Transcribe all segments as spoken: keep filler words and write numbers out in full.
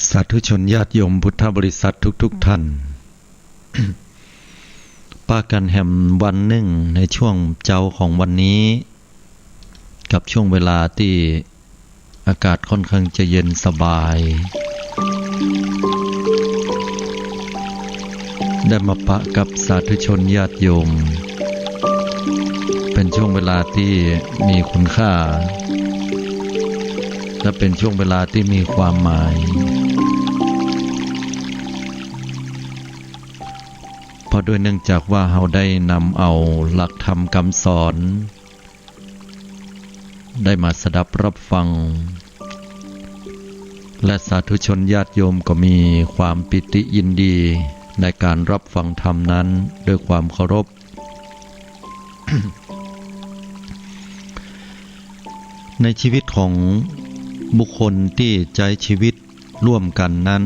สาธุชนญาติโยมพุทธบริษัททุกๆ ท่าน ปะกั๋นแหมวันนึ่งในช่วงเจ๊าของวันนี้ กับช่วงเวลาตี้อากาศค่อนข้างจะเย็นสบาย ได้มาปะกับสาธุชนญาติโยม เป๋นช่วงเวลาตี้มีคุณค่า และเป๋นช่วงเวลาตี้มีความหมาย เพราะด้วยเนื่องจากว่าเฮาได้นำเอาหลักธรรมกำสอน ได้มาสดับรับฟัง และสาธุชนญาติโยมก็มีความปีติยินดีในก๋านรับฟังธรรมนั้นด้วยความเคารพ ในชีวิตของบุคคลตี้ใจ๊ชีวิตร่วมกั๋นนั้น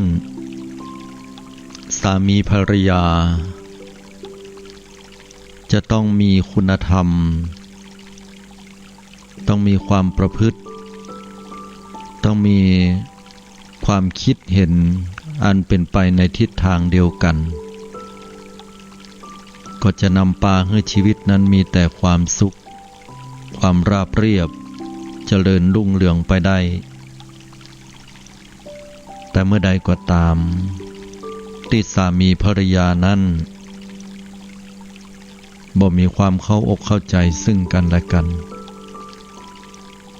สามีภรรยา จะต้องมีคุณธรรม ต้องมีความประพฤติ ต้องมีความคิดเห็นอันเป๋นไปในทิศทางเดียวกั๋น ก็จะนำปาหื้อชีวิตนั้นมีแต่ความสุข ความราบเรียบ เจริญรุ่งเรืองไปได้ แต่เมื่อใดก็ต๋าม ตี้สามีภรรยานั้น บ่มีความเข้าอกเข้าใจ๋ซึ่งกั๋นและกั๋น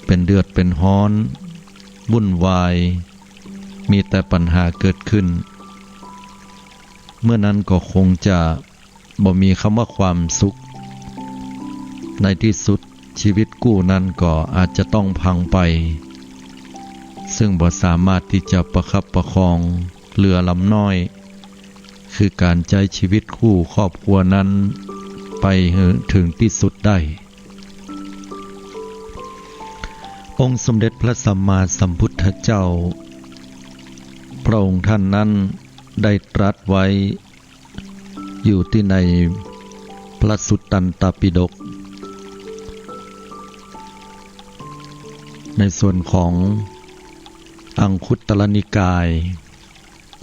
เป๋นเดือดเป๋นฮ้อน วุ่นวาย มีแต่ปัญหาเกิดขึ้น เมื่อนั้นก็คงจะ บ่มีกำว่าความสุข ในตี้สุดชีวิตกู้นั้นก็อาจจะต้องพังไป ซึ่งบ่สามารถตี้จะประคับประคองเรือลำน้อย คือก๋านใจ๊ชีวิตคู่ครอบครัวนั้นไปหื้อเถิงตี้สุดได้ องค์สมเด็จพระสัมมาสัมพุทธเจ้า พระองค์ท่านนั้นได้ตรัสไว้ อยู่ตี้ในพระสุตตันตปิฎก ในส่วนของอังคุตตรนิกาย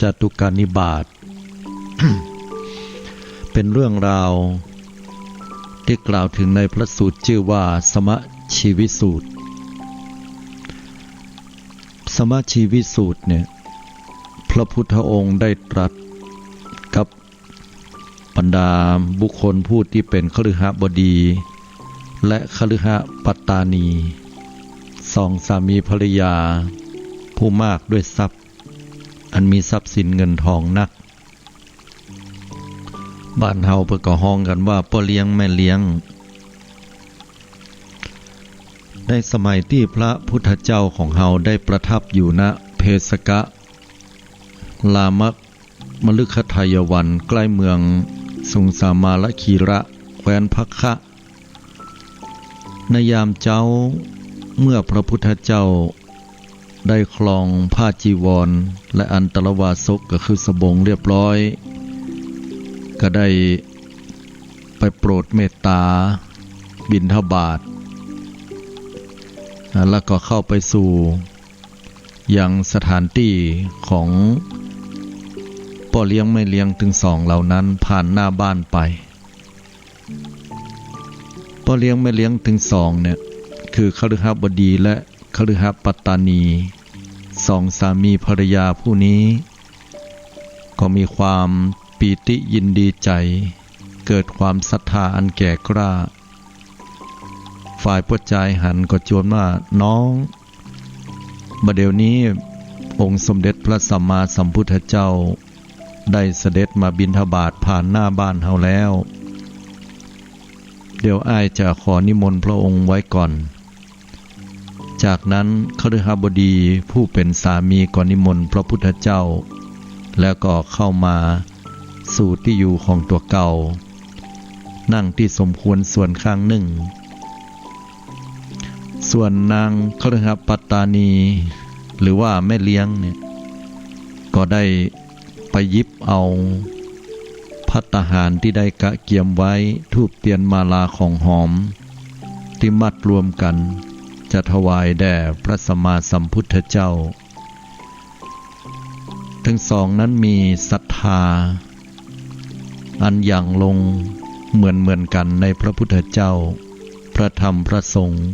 จตุกานิบาต เป๋นเรื่องราวตี้กล่าวเถิงในพระสูตรจื้อว่าสมชีวิสูตร สมชีวิสูตรเนี่ย พระพุทธองค์ได้ตรัสกับ บรรดาบุคคลผู้ตี้เป๋นคฤหบดี และคฤหปัตตานี สองสามีภรรยา ผู้มากด้วยทรัพย์ อันมีทรัพย์สินเงินทองนัก บ้านเฮาเปิ้นก็ฮ้องกั๋นว่าป้อเลี้ยงแม่เลี้ยง ในสมัยตี้พระพุทธเจ้าของเฮาได้ประทับอยู่ ณ เพสกะ ลามะ มฤคทายวัน ใกล้เมืองสุงสามาลคีระ แคว้นพักคะ ในยามเจ๊า เมื่อพระพุทธเจ้าได้ครองผ้าจีวรและอันตรวาสก ก็คือสบงเรียบร้อย ก็ได้ไปโปรดเมตตาบิณฑบาต อ่า แล้วก็เข้าไปสู่ ยังสถานตี้ของป้อเลี้ยงแม่เลี้ยงตึงสองเหล่านั้นผ่านหน้าบ้านไป ป้อเลี้ยงแม่เลี้ยงตึงสองเนี่ย คือคฤหบดีและคฤหปัตตานี สองสามีภรรยาผู้นี้ ก็มีความปีติยินดีใจ๋ เกิดความศรัทธาอันแก่กล้า ฝ่ายป้อจายหันก็จวนว่า น้อง บ่าเดี่ยวนี้องค์สมเด็จพระสัมมาสัมพุทธเจ้าได้เสด็จมาบิณฑบาตผ่านหน้าบ้านเฮาแล้ว เดี๋ยวอ้ายจะขอนิมนต์พระองค์ไว้ก่อน จากนั้นคฤหบดีผู้เป๋นสามีก็นิมนต์พระพุทธเจ้า แล้วก็เข้ามาสู่ตี้อยู่ของตั๋วเก่า นั่งตี้สมควรส่วนข้างนึ่ง ส่วนนางคฤหปัตตานี หรือว่าแม่เลี้ยงเนี่ย ก็ได้ไปหยิบเอาภัตตาหารตี้ได้กะเกียมไว้ ธูปเตียนมาลาของหอม ตี้มัดรวมกั๋น จะถวายแด่พระสัมมาสัมพุทธเจ้า ตึงสองนั้นมีศรัทธาอันหยั่งลงเหมือนเหมือนกั๋นในพระพุทธเจ้า พระธรรม พระสงฆ์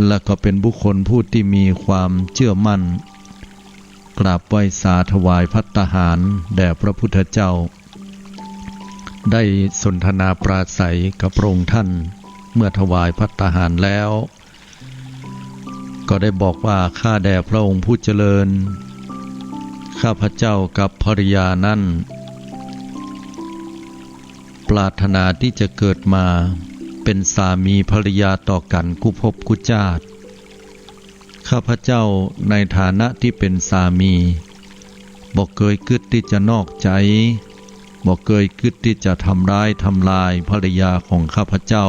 และก็เป๋นบุคคลผู้ตี้มีความเจื้อมั่น กราบไหว้สาถวายภัตตาหารแด่พระพุทธเจ้า ได้สนทนาปราศรัยกับพระองค์ท่าน เมื่อถวายภัตตาหารแล้ว ก็ได้บอกว่า ข้าแด่พระองค์ผู้เจริญ ข้าพเจ้ากับภรรยานั้น ปรารถนาตี้จะเกิดมาเป๋นสามีภรรยาต่อกั๋นกู้ภพกู้จาติ ข้าพเจ้าในฐานะตี้เป๋นสามี บ่เกยกึ๊ดตี้จะนอกใจ๋ บ่เกยกึ๊ดตี้จะทำร้ายทำลายภรรยาของข้าพเจ้า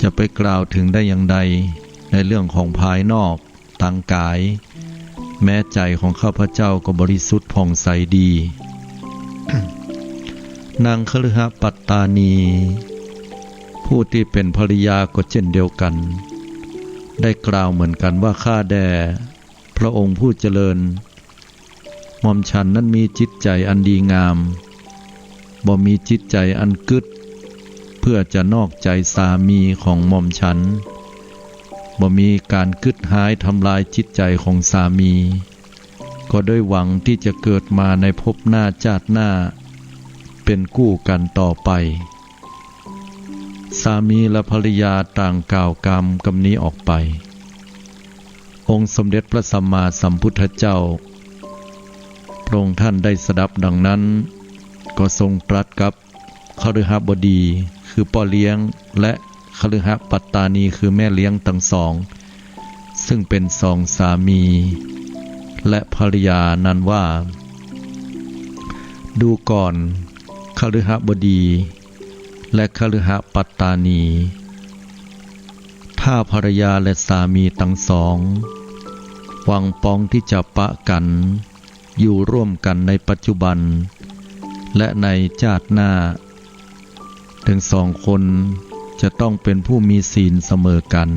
จะไปกล่าวเถิงได้อย่างใดในเรื่องของภายนอก ตางก๋าย แม้ใจ๋ของข้าพเจ้าก็บริสุทธิ์ผ่องใสดี นางคฤหปัตตานี ผู้ตี้เป๋นภรรยาก็เช่นเดียวกั๋น ได้กล่าวเหมือนกั๋นว่า ข้าแด่พระองค์ผู้เจริญ หม่อมฉันนั้นมีจิตใจ๋อันดีงาม บ่มีจิตใจ๋อันกึ๊ดเพื่อจะนอกใจ๋สามีของหม่อมฉัน บ่มีก๋านกึ๊ดฮ้ายทำลายจิตใจ๋ของสามี ก็ด้วยหวังตี้จะเกิดมาในภพหน้าจาติหน้า เป๋นกู้กั๋นต่อไป สามีและภรรยาต่างกล่าวกำ กำนี้ออกไป องค์สมเด็จพระสัมมาสัมพุทธเจ้า พระองค์ท่านได้สดับดังนั้น ก็ทรงตรัสกับคฤหบดี คือป้อเลี้ยง และคฤหปัตตานี คือแม่เลี้ยงตังสอง ซึ่งเป๋นสองสามีและภรรยานั้นว่า ดูก่อน คฤหบดี และคฤหปัตตานี ถ้าภรรยาและสามีตังสอง หวังปองตี้จะปะกั๋น อยู่ร่วมกั๋นในปัจจุบัน และในจาติหน้า ตึงสองคนจะต้องเป๋นผู้มีศีลเสมอกั๋น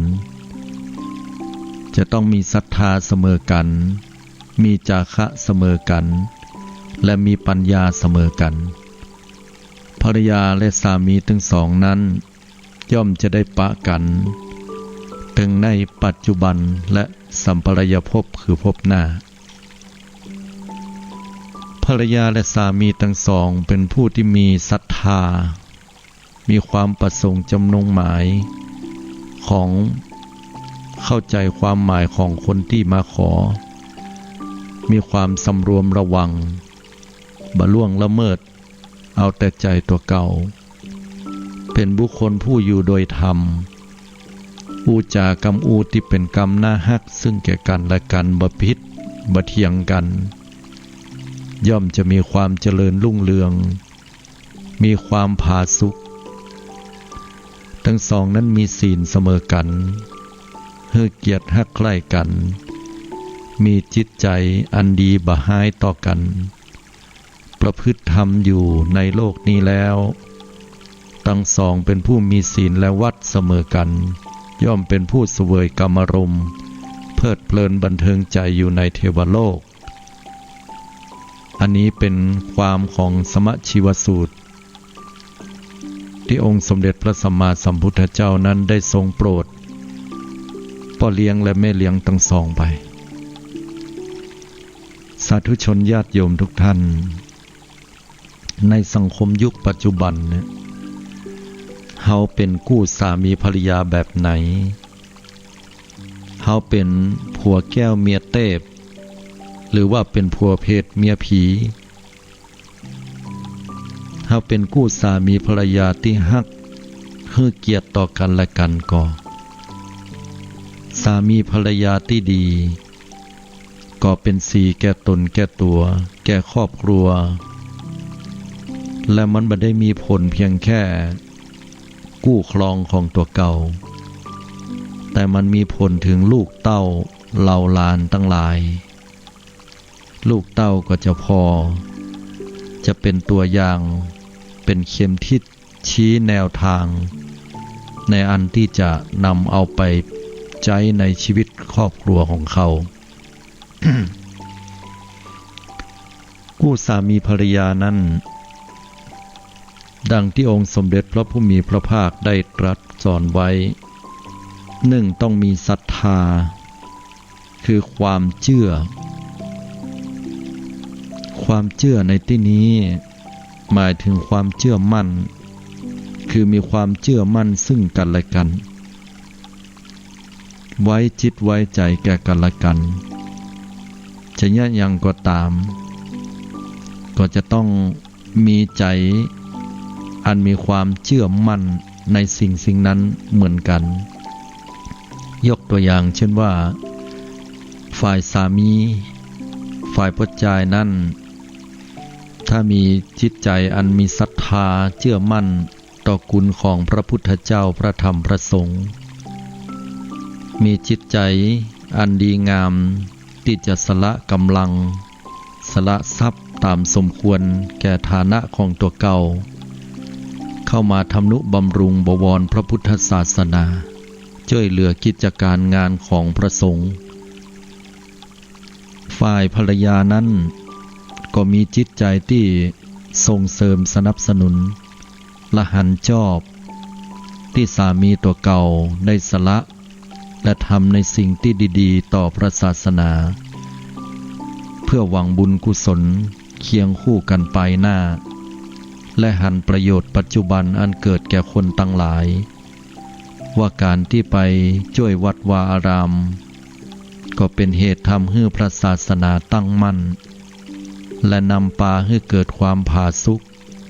จะต้องมีศรัทธาเสมอกั๋น มีจาคะเสมอกั๋น และมีปัญญาเสมอกั๋น ภรรยาและสามีตึงสองนั้น ย่อมจะได้ปะกั๋น ตึงในปัจจุบันและสัมปรายภพ คือภพหน้า ภรรยาและสามีตึงสองเป๋นผู้ตี้มีศรัทธา มีความประสงค์จำนงหมายของ เข้าใจ๋ความหมายของคนตี้มาขอ มีความสำรวมระวัง บ่ล่วงละเมิด เอาแต่ใจ๋ตั๋วเก่า เป๋นบุคคลผู้อยู่โดยธรรม อู้จากำอู้ตี้เป๋นกำน่าฮักซึ่งแก่กั๋นและกั๋น บ่ผิดบ่เถียงกั๋น ย่อมจะมีความเจริญรุ่งเรือง มีความผาสุก ตึงสองนั้นมีศีลเสมอกั๋น หื้อเกียรติฮักใคร่กั๋น มีจิตใจ๋อันดีบ่ฮ้ายต่อกั๋น ประพฤติธรรมอยู่ในโลกนี้แล้ว ตึงสองเป๋นผู้มีศีลและวัตรเสมอกั๋น ย่อมเป๋นผู้เสวยกามารมณ์ เพลิดเพลินบันเทิงใจ๋อยู่ในเทวโลก อันนี้เป๋นความของสมชีวสูตร ตี้องค์สมเด็จพระสัมมาสัมพุทธเจ้านั้นได้ทรงโปรดป้อเลี้ยงและแม่เลี้ยงตึงสองไป สาธุชนญาติโยมทุกท่าน ในสังคมยุคปัจจุบันเนี่ย เฮาเป๋นกู้สามีภรรยาแบบไหน เฮาเป๋นผัวแก้วเมียเตพ หรือว่าเป๋นผัวเพทเมียผี เฮาเป๋นกู้สามีภรรยาตี้ฮัก หื้อเกียรติต่อกั๋นและกั๋นก่อ สามีภรรยาตี้ดี ก็เป๋นศรีแก่ต๋นแก่ตั๋ว แก่ครอบครัว และมันบ่ได้มีผลเพียงแค่กู้ครองของตั๋วเก่า แต่มันมีผลเถิงลูกเต้าเหล่าหลานตังหลาย ลูกเต้าก็จะผ่อ จะเป๋นตั๋วอย่าง เป๋นเข็มทิศ ชี้แนวทาง ในอันตี้จะนำเอาไป ใจ๊ในชีวิตครอบครัวของเขา กู้สามีภรรยานั้น ดังตี้องค์สมเด็จพระผู้มีพระภาคได้ตรัสสอนไว้ นึ่ง ต้องมีศรัทธา คือความเจื้อ ความเจื้อในตี้นี้หมายเถิงความเจื้อมั่น คือมีความเจื้อมั่นซึ่งกั๋นและกั๋น ไว้จิตไว้ใจ๋แก่กั๋นและกั๋น จะเยียะหยังก็ต๋าม ก็จะต้องมีใจ๋อันมีความเจื้อมั่นในสิ่งสิ่งนั้นเหมือนกั๋น ยกตั๋วอย่างเช่นว่า ฝ่ายสามี ฝ่ายป้อจายนั้น ถ้ามีจิตใจ๋อันมีศรัทธาเจื้อมั่น ต่อคุณของพระพุทธเจ้า พระธรรม พระสงฆ์ มีจิตใจ๋อันดีงามตี้จะสละก๋ำลัง สละทรัพย์ต๋ามสมควรแก่ฐานะของตั๋วเก่า เข้ามาทำนุบำรุงบวรพระพุทธศาสนา จ้วยเหลือกิจก๋านงานของพระสงฆ์ ฝ่ายภรรยานั้นก็มีจิตใจ๋ตี้ส่งเสริมสนับสนุน และหันจอบตี้สามีตั๋วเก่าได้สละ และทำในสิ่งตี้ดีๆ ต่อพระศาสนา เพื่อหวังบุญกุศลเคียงคู่กั๋นไปหน้า และหันประโยชน์ปัจจุบันอันเกิดแก่คนตังหลาย ว่าก๋านตี้ไปจ้วยวัดวาอาราม ก็เป๋นเหตุทำหื้อพระศาสนาตั้งมั่น และนำปาหื้อเกิดความผาสุก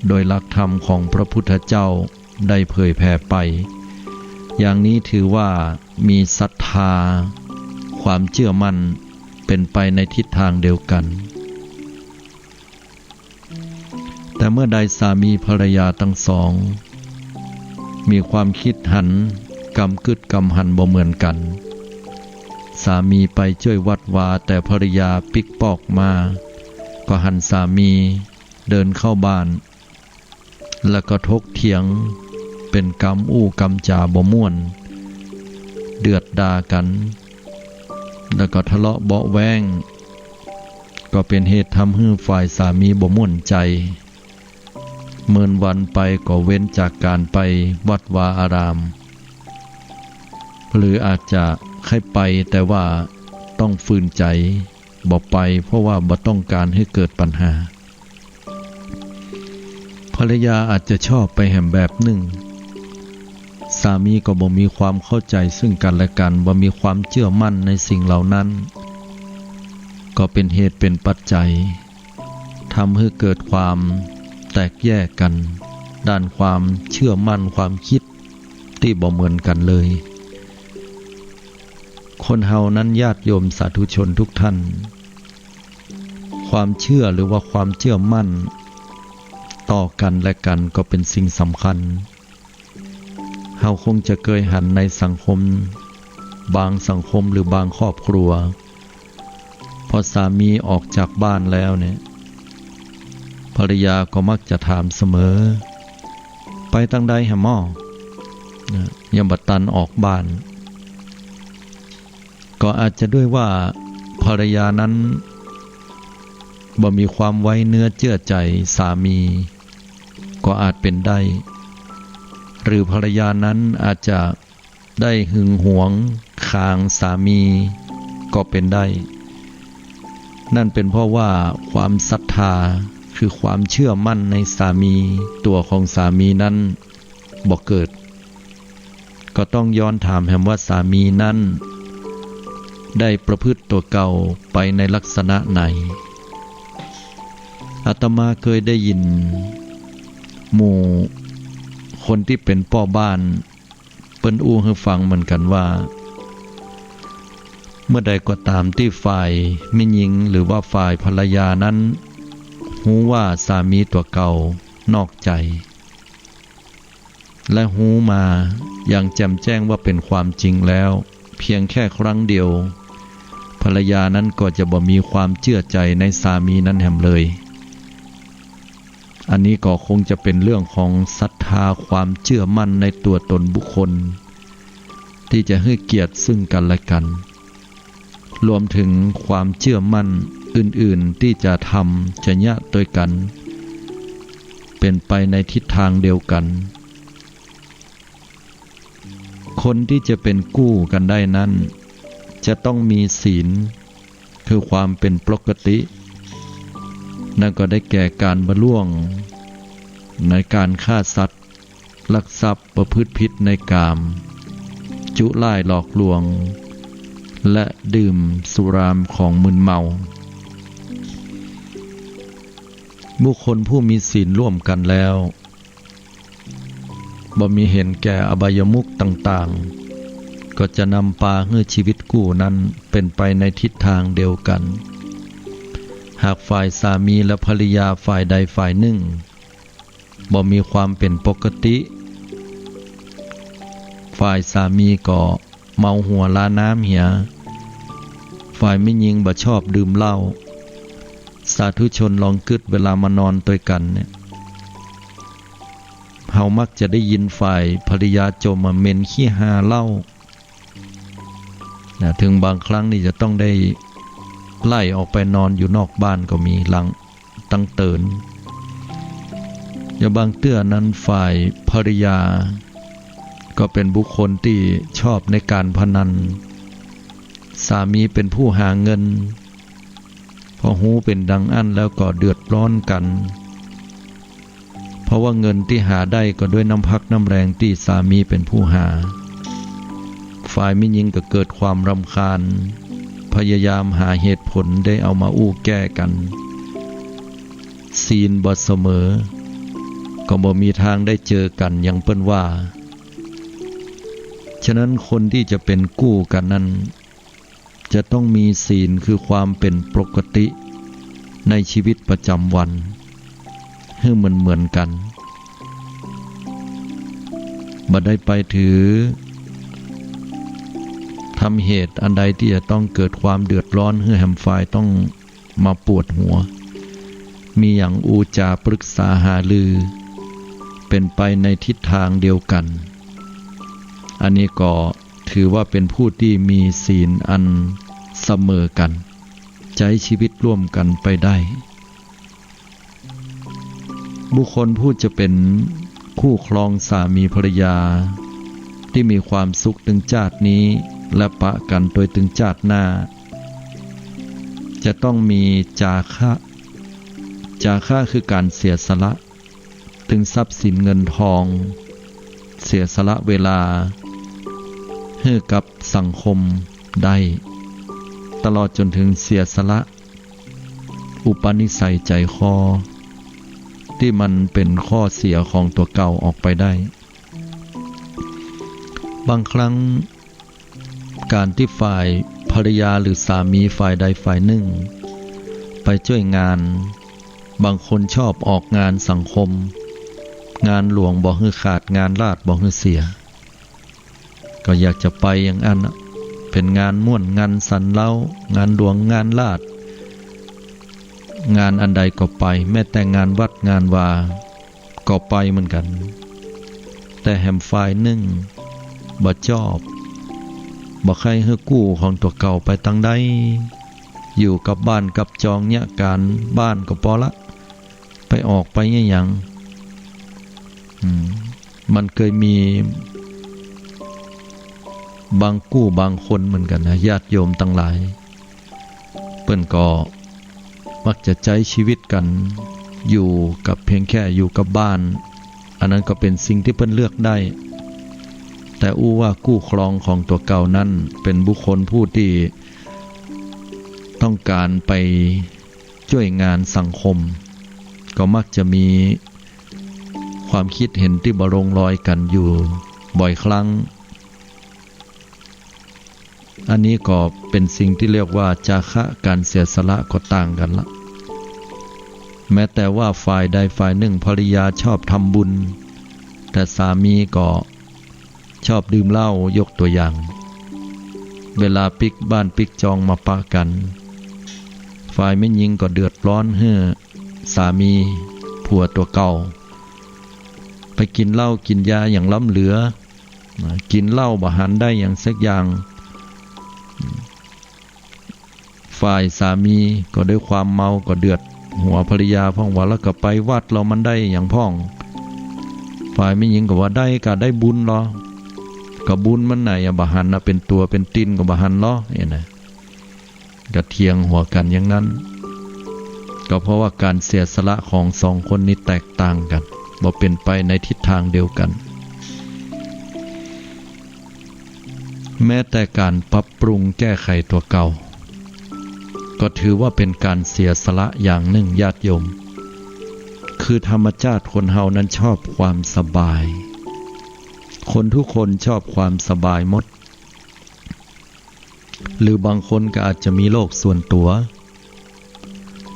โดยหลักธรรมของพระพุทธเจ้าได้เผยแผ่ไป อย่างนี้ถือว่ามีศรัทธา ความเจื้อมั่นเป๋นไปในทิศตางเดียวกั๋น แต่เมื่อใดสามีภรรยาตังสอง มีความกึ๊ดหัน กำกึ๊ดกำหันบ่เหมือนกั๋น สามีไปจ้วยวัดวา แต่ภรรยาปิ๊กปอกมา ก็หันสามีเดินเข้าบ้าน แล้วก็ถกเถียงเป๋นกำอู้กำจ๋าบ่ม่วน เดือดด่ากั๋น แล้วก็ทะเลาะเบาะแว้ง ก็เป๋นเหตุทำหื้อฝ่ายสามีบ่ม่วนใจ๋ เมินวันไปก็เว้นจากก๋านไปวัดวาอาราม หรืออาจจะใค่ไปแต่ว่าต้องฝืนใจ๋บ่ไป เพราะว่าบ่ต้องก๋านหื้อเกิดปัญหา ภรรยาอาจจะชอบไปแหมแบบนึ่ง สามีก็บ่มีความเข้าใจ๋ซึ่งกั๋นและกั๋น บ่มีความเจื้อมั่นในสิ่งเหล่านั้น ก็เป๋นเหตุเป๋นปัจจัย ทำหื้อเกิดความแตกแยกกั๋น ด้านความเจื้อมั่นความกึ๊ดตี้บ่เหมือนกั๋นเลย คนเฮานั้นญาติโยมสาธุชนทุกท่าน ความเจื้อหรือว่าความเจื้อมั่นต่อกั๋นและกั๋นก็เป๋นสิ่งสำคัญ เฮาคงจะเกยหันในสังคม บางสังคมหรือบางครอบครัว พอสามีออกจากบ้านแล้วเนี่ย ภรรยาก็มักจะถามเสมอ ไปตางใดแหมอ นะ ยังบ่ตันออกบ้าน ก็อาจจะด้วยว่าภรรยานั้นบ่มีความไว้เนื้อเจื้อใจ๋สามี ก็อาจเป๋นได้ หรือภรรยานั้นอาจจะได้หึงหวงขางสามี ก็เป๋นได้ นั่นเป๋นเพราะว่าความศรัทธา คือความเจื้อมั่นในสามี ตั๋วของสามีนั้นบ่เกิด ก็ต้องย้อนถามแหมว่าสามีนั้นได้ประพฤติตั๋วเก่าไปในลักษณะไหน อาตมาเกยได้ยินหมู่คนตี้เป๋นป้อบ้านเปิ้นอู้หื้อฟังเหมือนกั๋นว่า เมื่อใดก็ต๋ามตี้ฝ่ายแม่ญิงหรือว่าฝ่ายภรรยานั้นฮู้ว่าสามีตั๋วเก่านอกใจ๋ และฮู้มาอย่างแจ่มแจ้งว่าเป๋นความจริงแล้ว เพียงแค่ครั้งเดียว ภรรยานั้นก็จะบ่มีความเจื้อใจ๋ในสามีนั้นแหมเลย อันนี้ก็คงจะเป๋นเรื่องของศรัทธาความเจื้อมั่นในตั๋วตนบุคคล ตี้จะหื้อเกียรติซึ่งกั๋นและกั๋น รวมเถิงความเจื้อมั่นอื่นๆ ตี้จะทำจะเยียะตวยกั๋น เป๋นไปในทิศตางเดียวกั๋น คนตี้จะเป๋นกู้กั๋นได้นั้น จะต้องมีศีล คือความเป๋นปกติ นั้นก็ได้แก่ก๋านบ่ล่วงในก๋านฆ่าสัตว์ ลักทรัพย์ ประพฤติผิดในกาม จุล่ายหลอกลวง และดื่มสุราของมึนเมา บุคคลผู้มีศีลร่วมกั๋นแล้ว บ่มีเห็นแก่อบายมุขต่างๆ ก็จะนำปาหื้อชีวิตกู้นั้นเป๋นไปในทิศตางเดียวกั๋น หากฝ่ายสามีและภริยาฝ่ายใดฝ่ายนึ่ง บ่มีความเป๋นปกติ ฝ่ายสามีก็เมาหัวลาน้ำเหีย ฝ่ายแม่ญิงบ่ชอบดื่มเหล้า สาธุชนลองกึ๊ดเวลามานอนตวยกั๋นเนี่ย เฮามักจะได้ยินฝ่ายภริยาจ่มว่าเหม็นขี้ฮาเหล้า นะ เถิงบางครั้งนี่จะต้องได้ไล่ออกไปนอนอยู่นอกบ้านก็มี หลังตังเติ๋น อย่าบางเตื้อนั้นฝ่ายภริยาก็เป๋นบุคคลตี้ชอบในก๋านพนัน สามีเป๋นผู้หาเงิน พอฮู้เป๋นดังอั้นแล้วก็เดือดร้อนกั๋น เพราะว่าเงินตี้หาได้ก็ด้วยน้ำพักน้ำแรงตี้สามีเป๋นผู้หา ฝ่ายแม่ญิงก็เกิดความรำคาญ พยายามหาเหตุผลได้เอามาอู้แก้กั๋น ศีลบ่เสมอ ก็บ่มีตางได้เจอกั๋น อย่างเปิ้นว่า ฉะนั้นคนตี้จะเป๋นกู้กั๋นนั้น จะต้องมีศีล คือความเป๋นปกติในชีวิตประจ๋ำวัน หื้อเหมือนๆ กั๋น บ่ได้ไปถือ ทำเหตุอันใดตี้จะต้องเกิดความเดือดร้อน หื้อแหมฝ่ายต้องมาปวดหัว มีหยังอู้จ๋าปรึกษาหารือ เป๋นไปในทิศตางเดียวกั๋น อันนี้ก็ ถือว่าเป๋นผู้ตี้มีศีลอันเสมอกั๋น ใจ๊ชีวิตร่วมกั๋นไปได้ บุคคลผู้จะเป๋นคู่ครองสามีภริยา ตี้มีความสุขตึงจาตินี้ และปะกั๋นตวยตึงจาติหน้า จะต้องมีจาคะ จาคะคือก๋านเสียสละ ตึงทรัพย์สินเงินทอง เสียสละเวลา หื้อกับสังคมได้ ตลอดจ๋นเถิงเสียสละ อุปนิสัยใจ๋คอ ตี้มันเป๋นข้อเสียของตั๋วเก่าออกไปได้ บางครั้ง ก๋านตี้ฝ่ายภริยาหรือสามีฝ่ายใดฝ่ายนึ่ง ไปจ้วยงาน บางคนชอบออกงานสังคม งานหลวงบ่หื้อขาด งานราษฎร์บ่หื้อเสีย ก็อยากจะไปอย่างอั้นน่ะ เป๋นงานม่วน งานสันเหล้า งานหลวง งานราษฎร์ งานอันใดก็ไป แม้แต่งานวัดงานวา ก็ไปเหมือนกั๋น แต่แหมฝ่ายนึ่งบ่จอบ บ่ใค่หื้อกู้ของตั๋วเก่าไปตางใด อยู่กับบ้านกับจองเยียะก๋านบ้านก็ปอละ ไปออกไปเยียะหยัง อืม มันเกยมีบางกู้บางคนเหมือนกั๋นนะ ญาติโยมตังหลาย เปิ้นก็มักจะใจ๊ชีวิตกั๋นอยู่กับเพียงแค่อยู่กับบ้าน อันนั้นก็เป๋นสิ่งตี้เปิ้นเลือกได้ แต่อู้ว่ากู้ครองของตั๋วเก่านั้นเป๋นบุคคลผู้ตี้ต้องก๋านไปจ้วยงานสังคม ก็มักจะมีความกึ๊ดเห็นตี้บ่ลงรอยกั๋นอยู่บ่อยครั้ง อันนี้ก็เป๋นสิ่งตี้เรียกว่าจาคะ ก๋านเสียสละก็ต่างกั๋นละ แม้แต่ว่าฝ่ายใดฝ่ายนึ่งภริยาชอบทำบุญ แต่สามีก็ชอบดื่มเหล้า ยกตั๋วอย่าง เวลาปิ๊กบ้านปิ๊กจองมาปะกั๋น ฝ่ายแม่ญิงก็เดือดร้อนหื้อสามีผัวตั๋วเก่า ไปกิ๋นเหล้ากิ๋นยาอย่างล้ำเหลือ นะ กิ๋นเหล้าบ่หันได้หยังสักอย่าง ฝ่ายสามีก็ด้วยความเมาก็เดือดหัวภรรยาพ่องว่า แล้วก็ไปวัดลอมันได้หยังพ่อง ฝ่ายแม่ญิงก็ว่า ได้ก่ะ ได้บุญลอ ก็บุญมันไหนอะ บ่หันนะ เป๋นตั๋วเป๋นตี๋นก็บ่หันลอ เนี่ยนะ ก็เถียงหัวกั๋นอย่างนั้น ก็เพราะว่าก๋านเสียสละของสองคนนี้แตกต่างกั๋น บ่เป๋นไปในทิศทางเดียวกั๋น แม้แต่ก๋านปรับปรุงแก้ไขตั๋วเก่า ก็ถือว่าเป๋นก๋านเสียสละอย่างนึ่ง ญาติโยม คือธรรมชาติคนเฮานั้นชอบความสบาย คนทุกคนชอบความสบายหมด หรือบางคนก็อาจจะมีโลกส่วนตั๋ว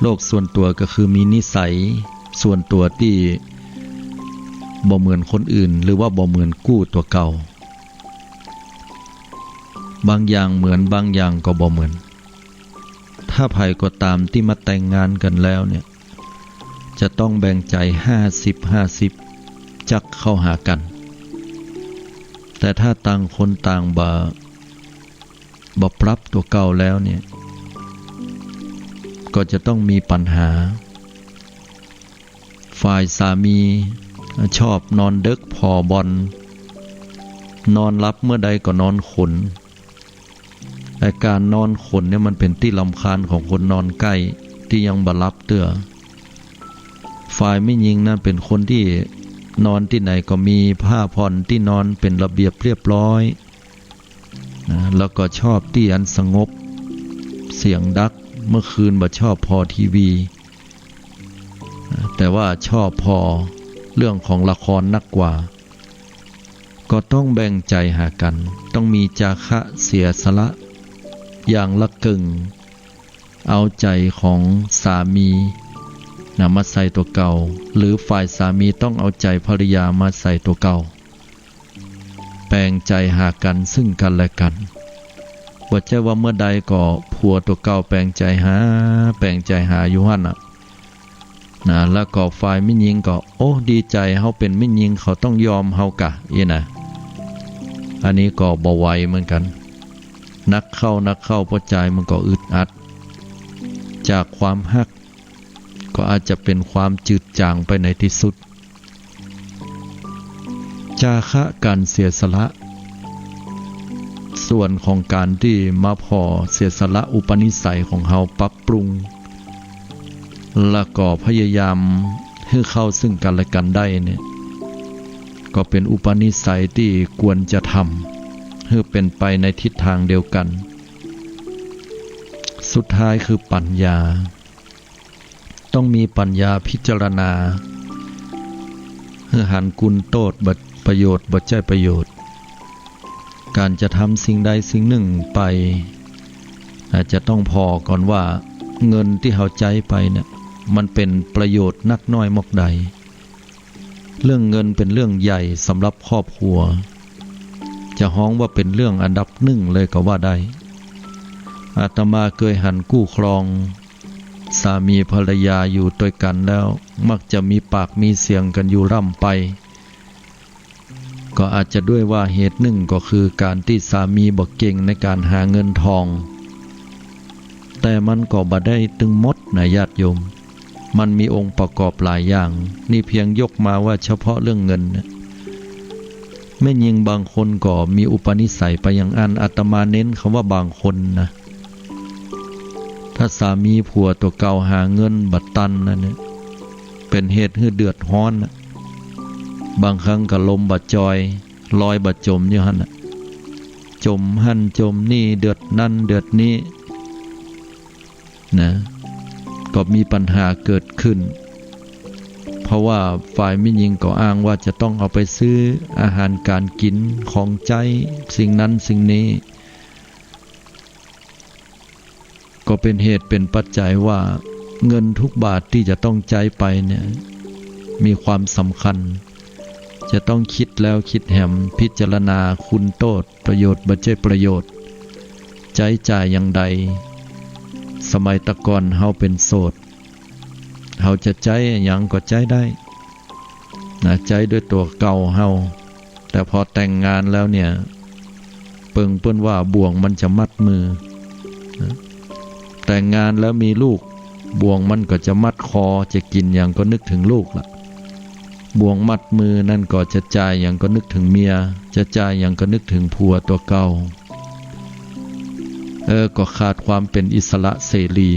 โลกส่วนตั๋วก็คือมีนิสัยส่วนตั๋วตี้บ่เหมือนคนอื่น หรือว่าบ่เหมือนกู้ตั๋วเก่า บางอย่างเหมือน บางอย่างก็บ่เหมือน ถ้าใผก็ต๋ามตี้มาแต่งงานกั๋นแล้วเนี่ย จะต้องแบ่งใจ๋ห้าสิบห้าสิบ จักเข้าหากั๋น แต่ถ้าต่างคนต่างบ่ บ่ปรับตั๋วเก่าแล้วเนี่ย ก็จะต้องมีปัญหา ฝ่ายสามีชอบนอนเดิ็กผ่อบ่อน นอนหลับเมื่อใดก็นอนขน ไอ้ก๋านนอนขนเนี่ยมันเป๋นตี้รำคาญของคนนอนใก้ตี้ยังบ่หลับเตื้อ ฝ่ายแม่ญิงนั้นเป๋นคนตี้นอนตี้ไหนก็มีผ้าผ่อนตี้นอนเป๋นระเบียบเรียบร้อย นะ แล้วก็ชอบตี้อันสงบ เสียงดัง เมื่อคืนบ่ชอบผ่อทีวี นะ แต่ว่าชอบผ่อเรื่องของละครนักกว่า ก็ต้องแบ่งใจ๋หากั๋น ต้องมีจาคะเสียสละอย่างละเกิ่ง เอาใจ๋ของสามีนะมาใส่ตั๋วเก่า หรือฝ่ายสามีต้องเอาใจ๋ภรรยามาใส่ตั๋วเก่า แบ่งใจ๋หากั๋นซึ่งกั๋นและกั๋น บ่ใจ้ว่าเมื่อใดก็ผัวตั๋วเก่าแบ่งใจ๋หา แบ่งใจ๋หาอยู่หั้นน่ะ นะ แล้วก็ฝ่ายแม่ญิงก็ โอ้ ดีใจ๋ เฮาเป๋นแม่ญิง เขาต้องยอมเฮาก่ะ อี้นะ อันนี้ก็บ่ไหวเหมือนกั๋น นักเข้า นักเข้า ป้อจายมันก็อึดอัด จากความฮัก ก็อาจจะเป๋นความจืดจางไปในตี้สุด จาคะก๋านเสียสละ ส่วนของก๋านตี้มาผ่อเสียสละอุปนิสัยของเฮา ปรับปรุง แล้วก็พยายามหื้อเข้าซึ่งกั๋นและกั๋นได้เนี่ย ก็เป๋นอุปนิสัยตี้ควรจะทำ หื้อเป๋นไปในทิศตางเดียวกั๋น สุดท้ายคือปั๋ญญา ต้องมีปั๋ญญาพิจารณา หื้อหันกุณโต้ษ บ่ ประโยชน์ บ่ใจ้ประโยชน์ ก๋านจะทำสิ่งใดสิ่งนึ่งไป อาจจะต้องผ่อก่อนว่า เงินตี้เฮาใจ๊ไปเนี่ย มันเป๋นประโยชน์นักน้อยมอกใด เรื่องเงินเป๋นเรื่องใหญ่สำหรับครอบครัว จะฮ้องว่าเป๋นเรื่องอันดับนึ่งเลยก็ว่าได้ อาตมาเกยหันคู่ครอง สามีภรรยาอยู่ตวยกั๋นแล้ว มักจะมีปากมีเสียงกั๋นอยู่ร่ำไป ก็อาจจะด้วยว่าเหตุนึ่งก็คือก๋านตี้สามีบ่เก่งในก๋านหาเงินทอง แต่มันก็บ่ได้ตึงหมดนะญาติโยม มันมีองค์ประกอบหลายอย่าง นี่เพียงยกมาว่าเฉพาะเรื่องเงินนะ แม่ญิงบางคนก็มีอุปนิสัยไปอย่างอั้น อาตมาเน้นกำว่าบางคนนะ ถ้าสามีผัวตั๋วเก่าหาเงินบ่ตันนั่นเนี่ย เป๋นเหตุหื้อเดือดฮ้อนน่ะ บางครั้งก็ลมบ่จอย ลอยบ่จ๋มอยู่หั้นน่ะ จ๋มหั้นจ๋มนี่ เดือดนั้นเดือดนี้ นะ ก็มีปัญหาเกิดขึ้น เพราะว่าฝ่ายแม่ญิงก็อ้างว่าจะต้องเอาไปซื้ออาหารก๋านกิ๋น ของใจ๊ สิ่งนั้นสิ่งนี้ ก็เป๋นเหตุเป๋นปัจจัยว่าเงินทุกบาทตี้จะต้องใจ๊ไปเนี่ย มีความสำคัญ จะต้องกึ๊ดแล้วกึ๊ดแหม พิจารณาคุณโต้ษ ประโยชน์ บ่ใจ้ประโยชน์ ใจ๊จ่ายอย่างใด สมัยตะก่อนเฮาเป๋นโสด เฮาจะใจ๊อะหยังก็ใจ๊ได้นะ ใจ๊ด้วยตั๋วเก่าเฮา แต่พอแต่งงานแล้วเนี่ย เปิงเปิ้นว่าบ่วงมันจะมัดมือนะ แต่งงานแล้วมีลูก บ่วงมันก็จะมัดคอ จะกิ๋นหยังก็นึกเถิงลูกละ บ่วงมัดมือนั่นก็จะจ่ายหยังก็นึกเถิงเมีย จะจ่ายหยังก็นึกเถิงผัวตั๋วเก่า เออ ก็ขาดความเป๋นอิสระเสรี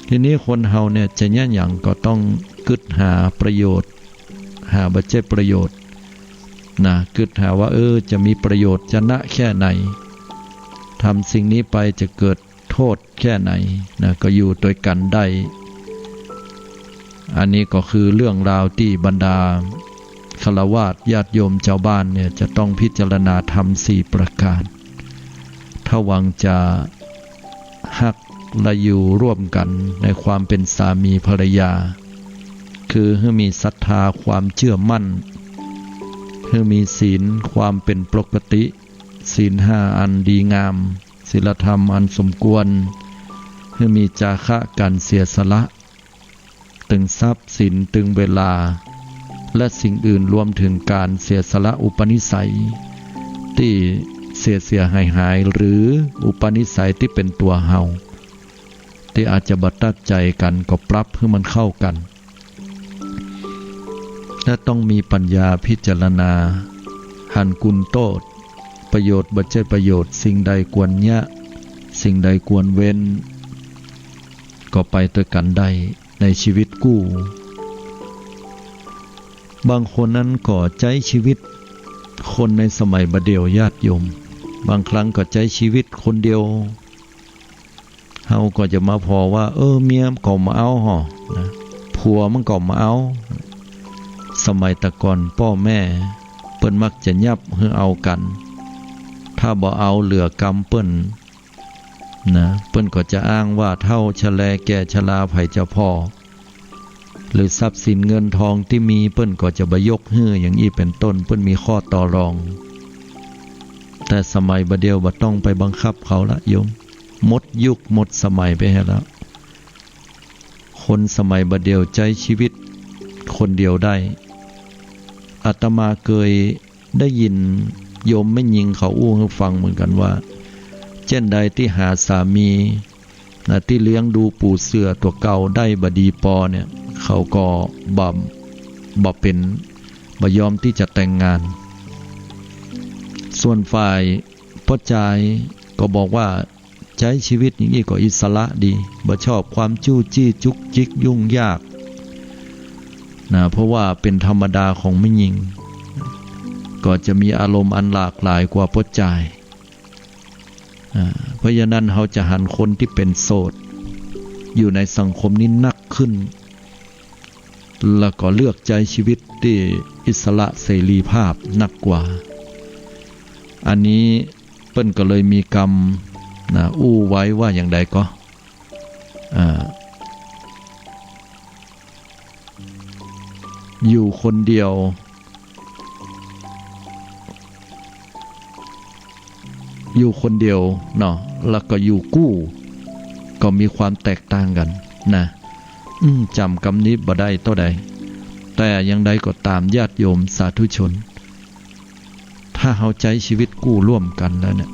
ทีนี้คนเฮาเนี่ยจะเยียะหยังก็ต้องกึ๊ดหาประโยชน์ หาบ่ใจ้ประโยชน์นะ กึ๊ดหาว่า เออ จะมีประโยชน์จะนะแค่ไหน ทำสิ่งนี้ไปจะเกิดโทษแค่ไหนนะ ก็อยู่ตวยกั๋นได้ อันนี้ก็คือเรื่องราวตี้บรรดาฆราวาสญาติโยมจาวบ้านเนี่ยจะต้องพิจารณาธรรมสี่ประก๋าน ถ้าหวังจะฮักและอยู่ร่วมกั๋นในความเป๋นสามีภรรยา คือหื้อมีศรัทธาความเจื้อมั่น หื้อมีศีลความเป๋นปกติ ศีลห้าอันดีงาม ศีลธรรมอันสมควร หื้อมีจาคะก๋านเสียสละ ตึงทรัพย์สิน ตึงเวลา และสิ่งอื่นรวมเถิงก๋านเสียสละอุปนิสัยตี้เสียๆ หายๆ หรืออุปนิสัยตี้เป๋นตั๋วเฮา ตี้อาจจะบ่ตัดใจ๋กั๋น ก็ปรับหื้อมันเข้ากั๋น และต้องมีปัญญาพิจารณา หันกุณโต้ษ ประโยชน์บ่ใจ้ประโยชน์ สิ่งใดควรเยียะ สิ่งใดควรเว้น ก็ไปตวยกั๋นได้ในชีวิตกู้ บางคนนั้นก็ใจ๊ชีวิต คนในสมัยบ่าเดี่ยวญาติโยม บางครั้งก็ใจ๊ชีวิตคนเดียว เฮาก็จะมาผ่อว่า เออ เมียมันก็บ่เอาห่อนะ ผัวมันก็บ่เอา สมัยแต่ก่อนป้อแม่เปิ้นมักจะยับหื้อเอากั๋น ถ้าบ่เอาเหลือกำเปิ้นนะ เปิ้นก็จะอ้างว่าเฒ่าชะแลแก่ชราไผจะผ่อ หรือทรัพย์สินเงินทองตี้มีเปิ้นก็จะบ่ยกหื้อ อย่างอี้เป๋นต้น เปิ้นมีข้อต่อรอง แต่สมัยบ่าเดี่ยวบ่ต้องไปบังคับเขาละโยม หมดยุคหมดสมัยไปหั้นแล้ว คนสมัยบ่าเดี่ยวใจ๊ชีวิตคนเดียวได้ อาตมาเกยได้ยินโยมแม่ญิงเขาอู้หื้อฟังเหมือนกั๋นว่า เจ้นใดตี้หาสามี นะ ตี้เลี้ยงดูปู๋เสือตั๋วเก่าได้บ่ดีปอเนี่ย เขาก็บ่ บ่เป๋น บ่ยอมตี้จะแต่งงาน ส่วนฝ่ายป้อจายก็บอกว่า ใจ๊ชีวิตอย่างอี้ก็อิสระดี บ่ชอบความจู้จี้จุกจิกยุ่งยากนะ เพราะว่าเป๋นธรรมดาของแม่ญิง ก็จะมีอารมณ์อันหลากหลายกว่าป้อจาย อ่า เพราะฉะนั้นเฮาจะหันคนตี้เป๋นโสด อยู่ในสังคมนี้นักขึ้น แล้วก็เลือกใจ๊ชีวิตตี้อิสระเสรีภาพนักกว่า อันนี้เปิ้นก็เลยมีกำนะ อู้ไว้ว่าอย่างใดก็ อ่า อยู่คนเดียว อยู่คนเดียวเนาะ แล้วก็อยู่กู้ ก็มีความแตกต่างกั๋นนะ อืม จ๋ำกำนี้บ่ได้เต้าใด แต่อย่างใดก็ต๋ามญาติโยมสาธุชน ถ้าเฮาใจ๊ชีวิตกู้ร่วมกั๋นแล้วเนี่ย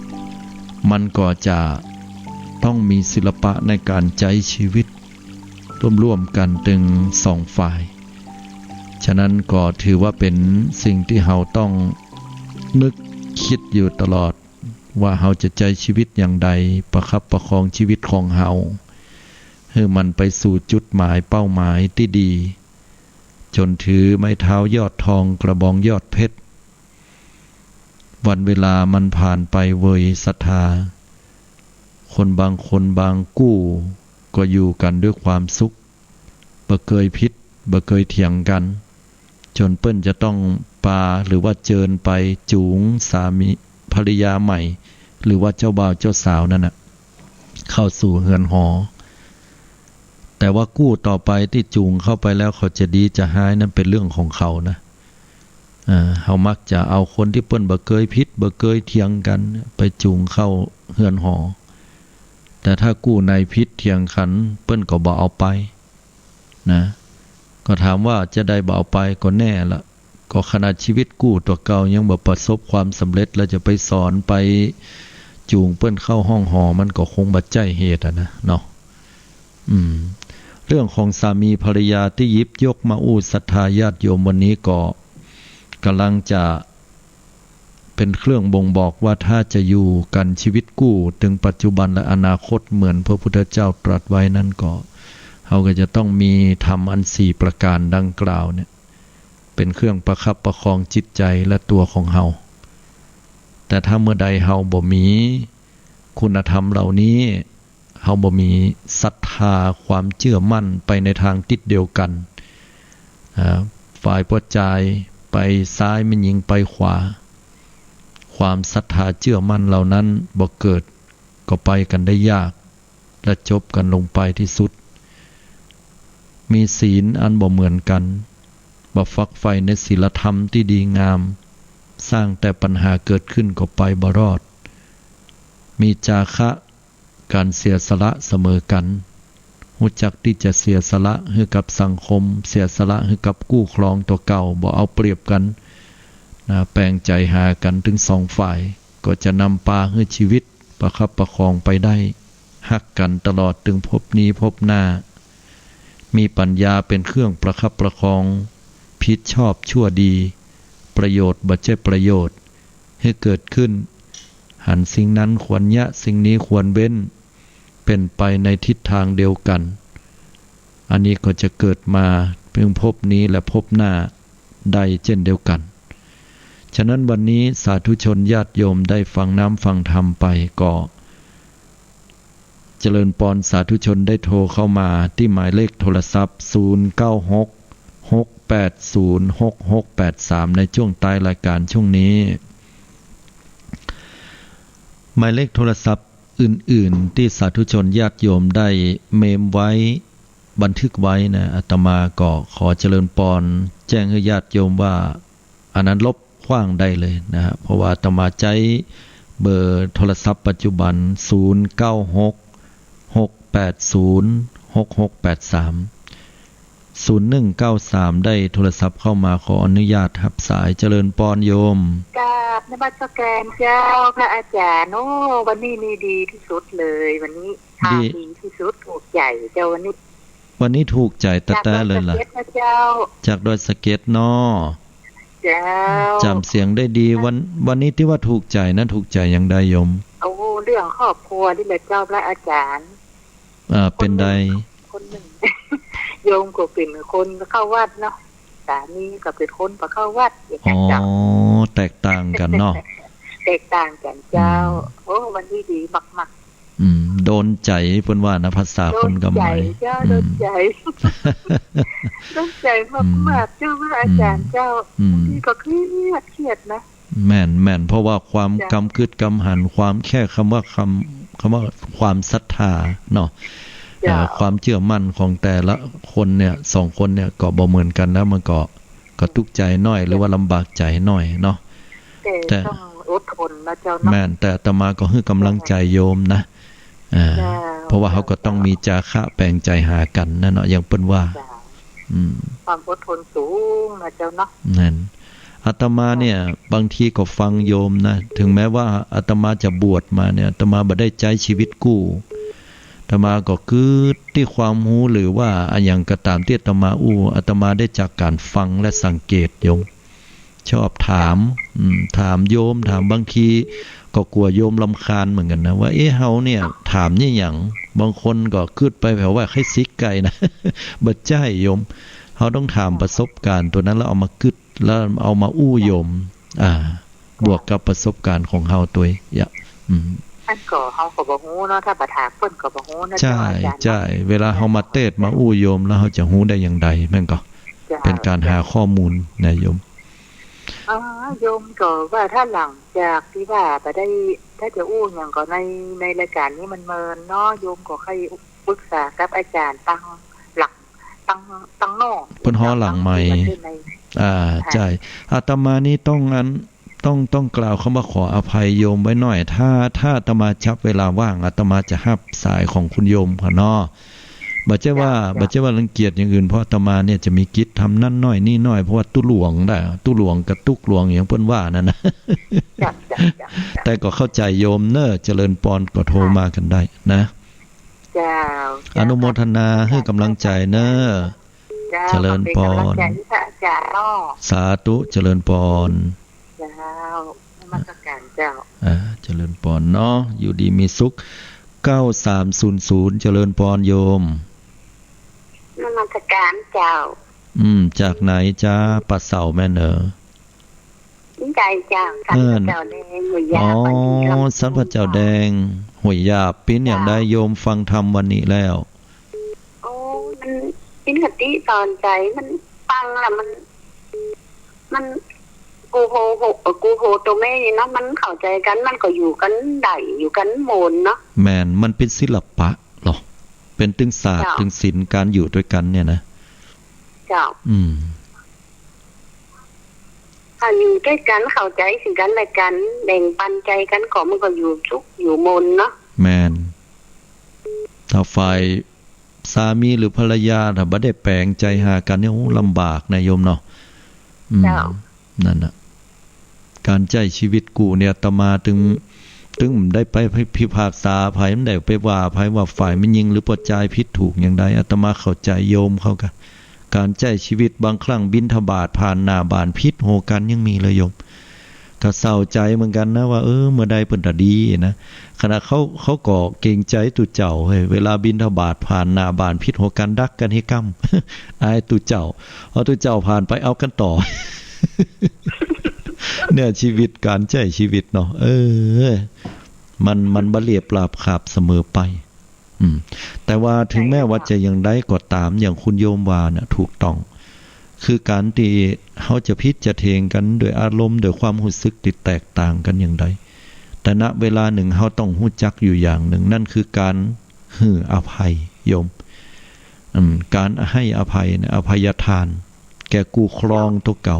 มันก็จะต้องมีศิลปะในก๋านใจ๊ชีวิต ร่วมๆ กั๋นตึงสองฝ่าย ฉะนั้นก็ถือว่าเป๋นสิ่งตี้เฮาต้องนึกกึ๊ดอยู่ตลอด ว่าเฮาจะใจ๊ชีวิตอย่างใด ประคับประคองชีวิตของเฮา หื้อมันไปสู่จุดหมายเป้าหมายตี้ดี จ๋นถือไม้เท้ายอดทองกระบองยอดเพชร วันเวลามันผ่านไปเวยศรัทธา คนบางคนบางกู้ก็อยู่กั๋นด้วยความสุข บ่เกยผิด บ่เกยเถียงกั๋น จ๋นเปิ้นจะต้องปาหรือว่าเจิญไปจูงสามีภรรยาใหม่ หรือว่าเจ้าบ่าวเจ้าสาวนั่นน่ะ เข้าสู่เฮือนหอ แต่ว่ากู้ต่อไปตี้จูงเข้าไปแล้วเขาจะดีจะฮ้ายนั่นเป๋นเรื่องของเขานะ อ่า เฮามักจะเอาคนตี้เปิ้นบ่เกยผิด บ่เกยเถียงกั๋นไปจูงเข้าเฮือนหอ แต่ถ้ากู้ไหนผิดเถียงกั๋น เปิ้นก็บ่เอาไปนะ ก็ถามว่าจะใดบ่เอาไป ก็แน่ละ ก็ขนาดชีวิตกู้ตั๋วเก่ายังบ่ประสบความสำเร็จ แล้วจะไปสอนไปจูงเปิ้นเข้าห้องหอ มันก็คงบ่ใจ้เหตุอะนะเนาะ อืม เรื่องของสามีภรรยาตี้หยิบยกมาอู้ศรัทธาญาติโยมวันนี้ก็ก่ำลังจะ เป๋นเครื่องบ่งบอกว่าถ้าจะอยู่กั๋นชีวิตกู้เถิงปัจจุบันและอนาคตเหมือนพระพุทธเจ้าตรัสไว้นั้นก็ เฮาก็จะต้องมีธรรมอันสี่ประก๋านดังกล่าวเนี่ย เป๋นเครื่องประคับประคองจิตใจ๋และตั๋วของเฮา แต่ถ้าเมื่อใดเฮาบ่มีคุณธรรมเหล่านี้ เฮาบ่มีศรัทธาความเจื้อมั่นไปในตางติ๊ศเดียวกั๋น อ่า ฝ่ายป้อจายไปซ้าย แม่ญิงไปขวา ความศรัทธาเจื้อมั่นเหล่านั้นบ่เกิด ก็ไปกั๋นได้ยาก และจบกั๋นลงไปตี้สุด มีศีลอันบ่เหมือนกั๋น บ่ฝักใฝ่ในศีลธรรมตี้ดีงาม สร้างแต่ปัญหาเกิดขึ้นก็ไปบ่รอด มีจาคะ ก๋านเสียสละเสมอกั๋น ฮู้จักตี้จะเสียสละหื้อกับสังคม เสียสละหื้อกับกู้ครองตั๋วเก่า บ่เอาเปรียบกั๋น นะ แป๋งใจ๋หากั๋นตึงสองฝ่าย ก็จะนำปาหื้อชีวิตประคับประคองไปได้ ฮักกั๋นตลอดตึงภพนี้ภพหน้า มีปั๋ญญาเป๋นเครื่องประคับประคอง ผิดชอบชั่วดี ประโยชน์บ่ใจ้ประโยชน์ หื้อเกิดขึ้น หันสิ่งนั้นควรเยียะ สิ่งนี้ควรเว้น เป๋นไปในทิศตางเดียวกั๋น อันนี้ก็จะเกิดมาเถิงภพนี้และภพหน้าได้เจ้นเดียวกั๋น ฉะนั้นวันนี้สาธุชนญาติโยมได้ฟังน้ำฟังธรรมไปก็ เจริญปอนสาธุชนได้โทรเข้ามาตี้หมายเลขโทรศัพท์ ศูนย์เก้าหก หกแปดศูนย์ หกหกแปดสาม ในจ้วงต้ายรายก๋านจ้วงนี้ หมายเลขโทรศัพท์อื่นๆ ตี้สาธุชนญาติโยมได้เมมไว้ บันทึกไว้นะ อาตมาก็ขอเจริญปอนแจ้งหื้อญาติโยมว่า อันนั้นลบขว้างได้เลยนะฮะ เพราะว่าอาตมาใจ๊เบอร์โทรศัพท์ปัจจุบัน ศูนย์เก้าหก หกแปดศูนย์ หกหกแปดสาม ศูนย์หนึ่งเก้าสาม ได้โทรศัพท์เข้ามา ขออนุญาตฮับสาย เจริญปอนโยม กราบนมัสการเจ้าพระอาจารย์ โอ้ วันนี้นี่ดีตี้สุดเลย วันนี้ ดี ข่าวดีตี้สุด ถูกใจ๋เจ้า วันนี้ วันนี้ถูกใจ๋แต๊ๆ เลยล่ะ จากดอยสะเก็ดนะเจ้า จากดอยสะเก็ดเนาะ เจ้า จ๋ำเสียงได้ดี วัน วันนี้ตี้ว่าถูกใจ๋นะ ถูกใจ๋อย่างใดโยม โอ้ เรื่องครอบครัวนี่แหละเจ้าพระอาจารย์ อ่า เป๋นใด คนหนึ่ง คนหนึ่ง โยมก็เป๋นคนเข้าวัดเนาะ สามีก็เป๋นคนบ่เข้าวัด อย่างเงี้ยเจ้า อ๋อ แตกต่างกั๋นเนาะ แตกต่างกั๋นเจ้า อืม โอ้ วันนี้ดีมากๆ อืม โดนใจ๋เปิ้นว่านะ ภาษาคนกำใหม่ โดนใจ๋เจ้า อืม โดนใจ๋ โดนใจ๋มากๆ อืม เจ้าพระอาจารย์เจ้า อืม บางทีก็เครียด เครียดนะ แม่น แม่น เพราะว่าความ เจ้า กำกึ๊ดกำหัน ความแค่กำว่า กำ กำว่าความศรัทธาเนาะ เจ้า เอ่อ ความเจื้อมั่นของแต่ละคนเนี่ย สองคนเนี่ยก็บ่เหมือนกั๋น แล้วมันก็ ก็ตุ๊กใจ๋หน้อย หรือว่าลำบากใจ๋หน้อยเนาะ แต่ แต่ ต้องอดทนนะเจ้าเนาะ แม่น แต่อาตมาก็หื้อกำลังใจ๋โยมนะ อ่า เจ้า เพราะว่าเฮาก็ต้องมีจาคะแป๋งใจ๋หากั๋นนะเนาะ อย่างเปิ้นว่า เจ้า อืม ความอดทนสูงนะเจ้าเนาะ นั่น อาตมาเนี่ย บางทีก็ฟังโยมนะ ถึงแม้ว่าอาตมาจะบวชมาเนี่ย อาตมาบ่ได้ใจ๊ชีวิตกู้ อาตมาก็กึ๊ดตี้ความฮู้ หรือว่าอะหยังก็ต๋ามตี้อาตมาอู้ อาตมาได้จากก๋านฟังและสังเกตโยม ชอบถาม อืม ถามโยม ถาม บางทีก็กั๋วโยมรำคาญเหมือนกั๋นนะ ว่า เอ๊ะ เฮาเนี่ย ถามอะหยัง บางคนก็กึ๊ดไปแผวว่าใค่ซิกไก่นะ บ่ใจ้โยม เฮาต้องถามประสบการณ์ตั๋วนั้น แล้วเอามากึ๊ด แล้วเอามาอู้โยม อ่า บวกกับประสบการณ์ของเฮาตวย อย่า อืม อันก็เฮาก็บ่ฮู้เนาะ ถ้าบ่ถามเปิ้นก็บ่ฮู้นะ ใจ้ เจ้าอาจารย์เนาะ ใจ้ เวลาเฮามาเตสน์มาอู้โยม แล้วเฮาจะฮู้ได้อย่างใด แม่นก่อ เจ้า เป๋นก๋านหาข้อมูลนะโยม อ๋อ โยมก็ว่าถ้าหลังจากตี้ว่าบ่ได้ ถ้าจะอู้หยังก็ใน ในรายก๋านนี้มันเมินเนาะ โยมก็ใค่ปรึกษากับอาจ๋ารย์ตังหลัง ตัง ตังนอก เปิ้นฮ้อหลังไมค์ ตังหลังไมค์ อ่า ค่ะ ใจ้ อาตมานี่ต้องอัน ต้อง ต้องกล่าวกำว่าขออภัยโยมไว้หน้อย ถ้า ถ้าอาตมาจับเวลาว่าง อาตมาจะฮับสายของคุณโยมเขาเนาะ บ่ใจ้ว่า เจ้า เจ้า บ่ใจ้ว่ารังเกียจอย่างอื่น เพราะอาตมาเนี่ยจะมีกิจทำนั่นหน้อยนี่หน้อย เพราะว่าตุ๊หลวงได้ ตุ๊หลวงกับตุ๊กหลวงอย่างเปิ้นว่านั่นนะ เจ้า เจ้า เจ้า เจ้า แต่ก็เข้าใจ๋โยมเน่อ เจริญปอน ก็โทรมากั๋นได้นะ เจ้า เจ้า อนุโมทนาหื้อกำลังใจ๋เน่อ เจ้า เจริญปอน ขอบคุณกำลังใจ๋พระอาจ๋ารย์เนาะ สาธุ เจริญปอน เจ้า นมัสการเจ้า อ่า เจริญปอนเนาะ อยู่ดีมีสุข เก้าสามศูนย์ศูนย์ เจริญปอนโยม นมัสการเจ้า อืม จากไหนจ๊ะ ป่าเสาแม่นเอ๋อ ใจ้เจ้า สันป่าเจ้าแดง ห้วยยาบ อ๋อ ปันนี้ลำพูน สันป่าเจ้าแดง ห้วยยาบ เป๋นอย่างใด เจ้า โยมฟังธรรมวันนี้แล้ว โอ้ มันเป๋นคติสอนใจ๋ มันฟังแล้วมัน มัน กูโฮ โฮ เอ่อ กูโฮโตเมนี่เนาะ มันเข้าใจ๋กั๋น มันก็อยู่กั๋นได้ อยู่กั๋นม่วนเนาะ แม่น มันเป๋นศิลปะเนาะ เป๋นตึงศาสตร์ เจ้า ตึงศิลป์ ก๋านอยู่ตวยกั๋นเนี่ยนะ เจ้า อืม ถ้าอยู่ตวยกั๋น เข้าใจ๋ซึ่งกั๋นและกั๋น แบ่งปันใจ๋กั๋น ก็มันก็อยู่สุขอยู่ม่วนเนาะ แม่น ถ้าฝ่าย สามีหรือภรรยาถ้าบ่ได้แป๋งใจ๋หากั๋นเนี่ย โอ้ ลำบากนะโยมเนาะ อืม เจ้า นั่นน่ะ ก๋านใจ๊ชีวิตกู้เนี่ย อาตมาตึง ตึงบ่ได้ไปพิพากษาใผ บ่ได้ไปว่าใผว่าฝ่ายแม่ญิงหรือป้อจายผิดถูกอย่างใด อาตมาเข้าใจ๋โยมเขากะ ก๋านใจ๊ชีวิตบางครั้งบิณฑบาตผ่านหน้าบ้านผิดโหกั๋นยังมีเลยโยม ก็เศร้าใจ๋เหมือนกั๋นนะว่า เออ เมื่อใดเปิ้นจะดีนะ ขนาดเขา เขาก็เกรงใจ๋ตุ๊เจ้าเฮ้ย เวลาบิณฑบาตผ่านหน้าบ้านผิดโหกั๋นดักกั๋นหื้อก้ำ อายตุ๊เจ้า เอาตุ๊เจ้าผ่านไปเอากั๋นต่อ เนี่ยชีวิตก๋านใจ๊ชีวิตเนาะ เออ มัน มันบ่เรียบราบคาบเสมอไป อืม แต่ว่าถึงแม้ว่าจะอย่างใดก็ต๋าม อย่างคุณโยมว่าน่ะ ถูกต้อง คือก๋านตี้เฮาจะผิดจะเถียงกั๋นโดยอารมณ์ โดยความฮู้สึกตี้แตกต่างกั๋นอย่างใด แต่ณเวลานึ่งเฮาต้องฮู้จักอยู่อย่างนึ่ง นั่นคือก๋านหื้ออภัยโยม อืม ก๋านหื้ออภัยน่ะ อภัยทาน แก่กู้ครองตั๋วเก่า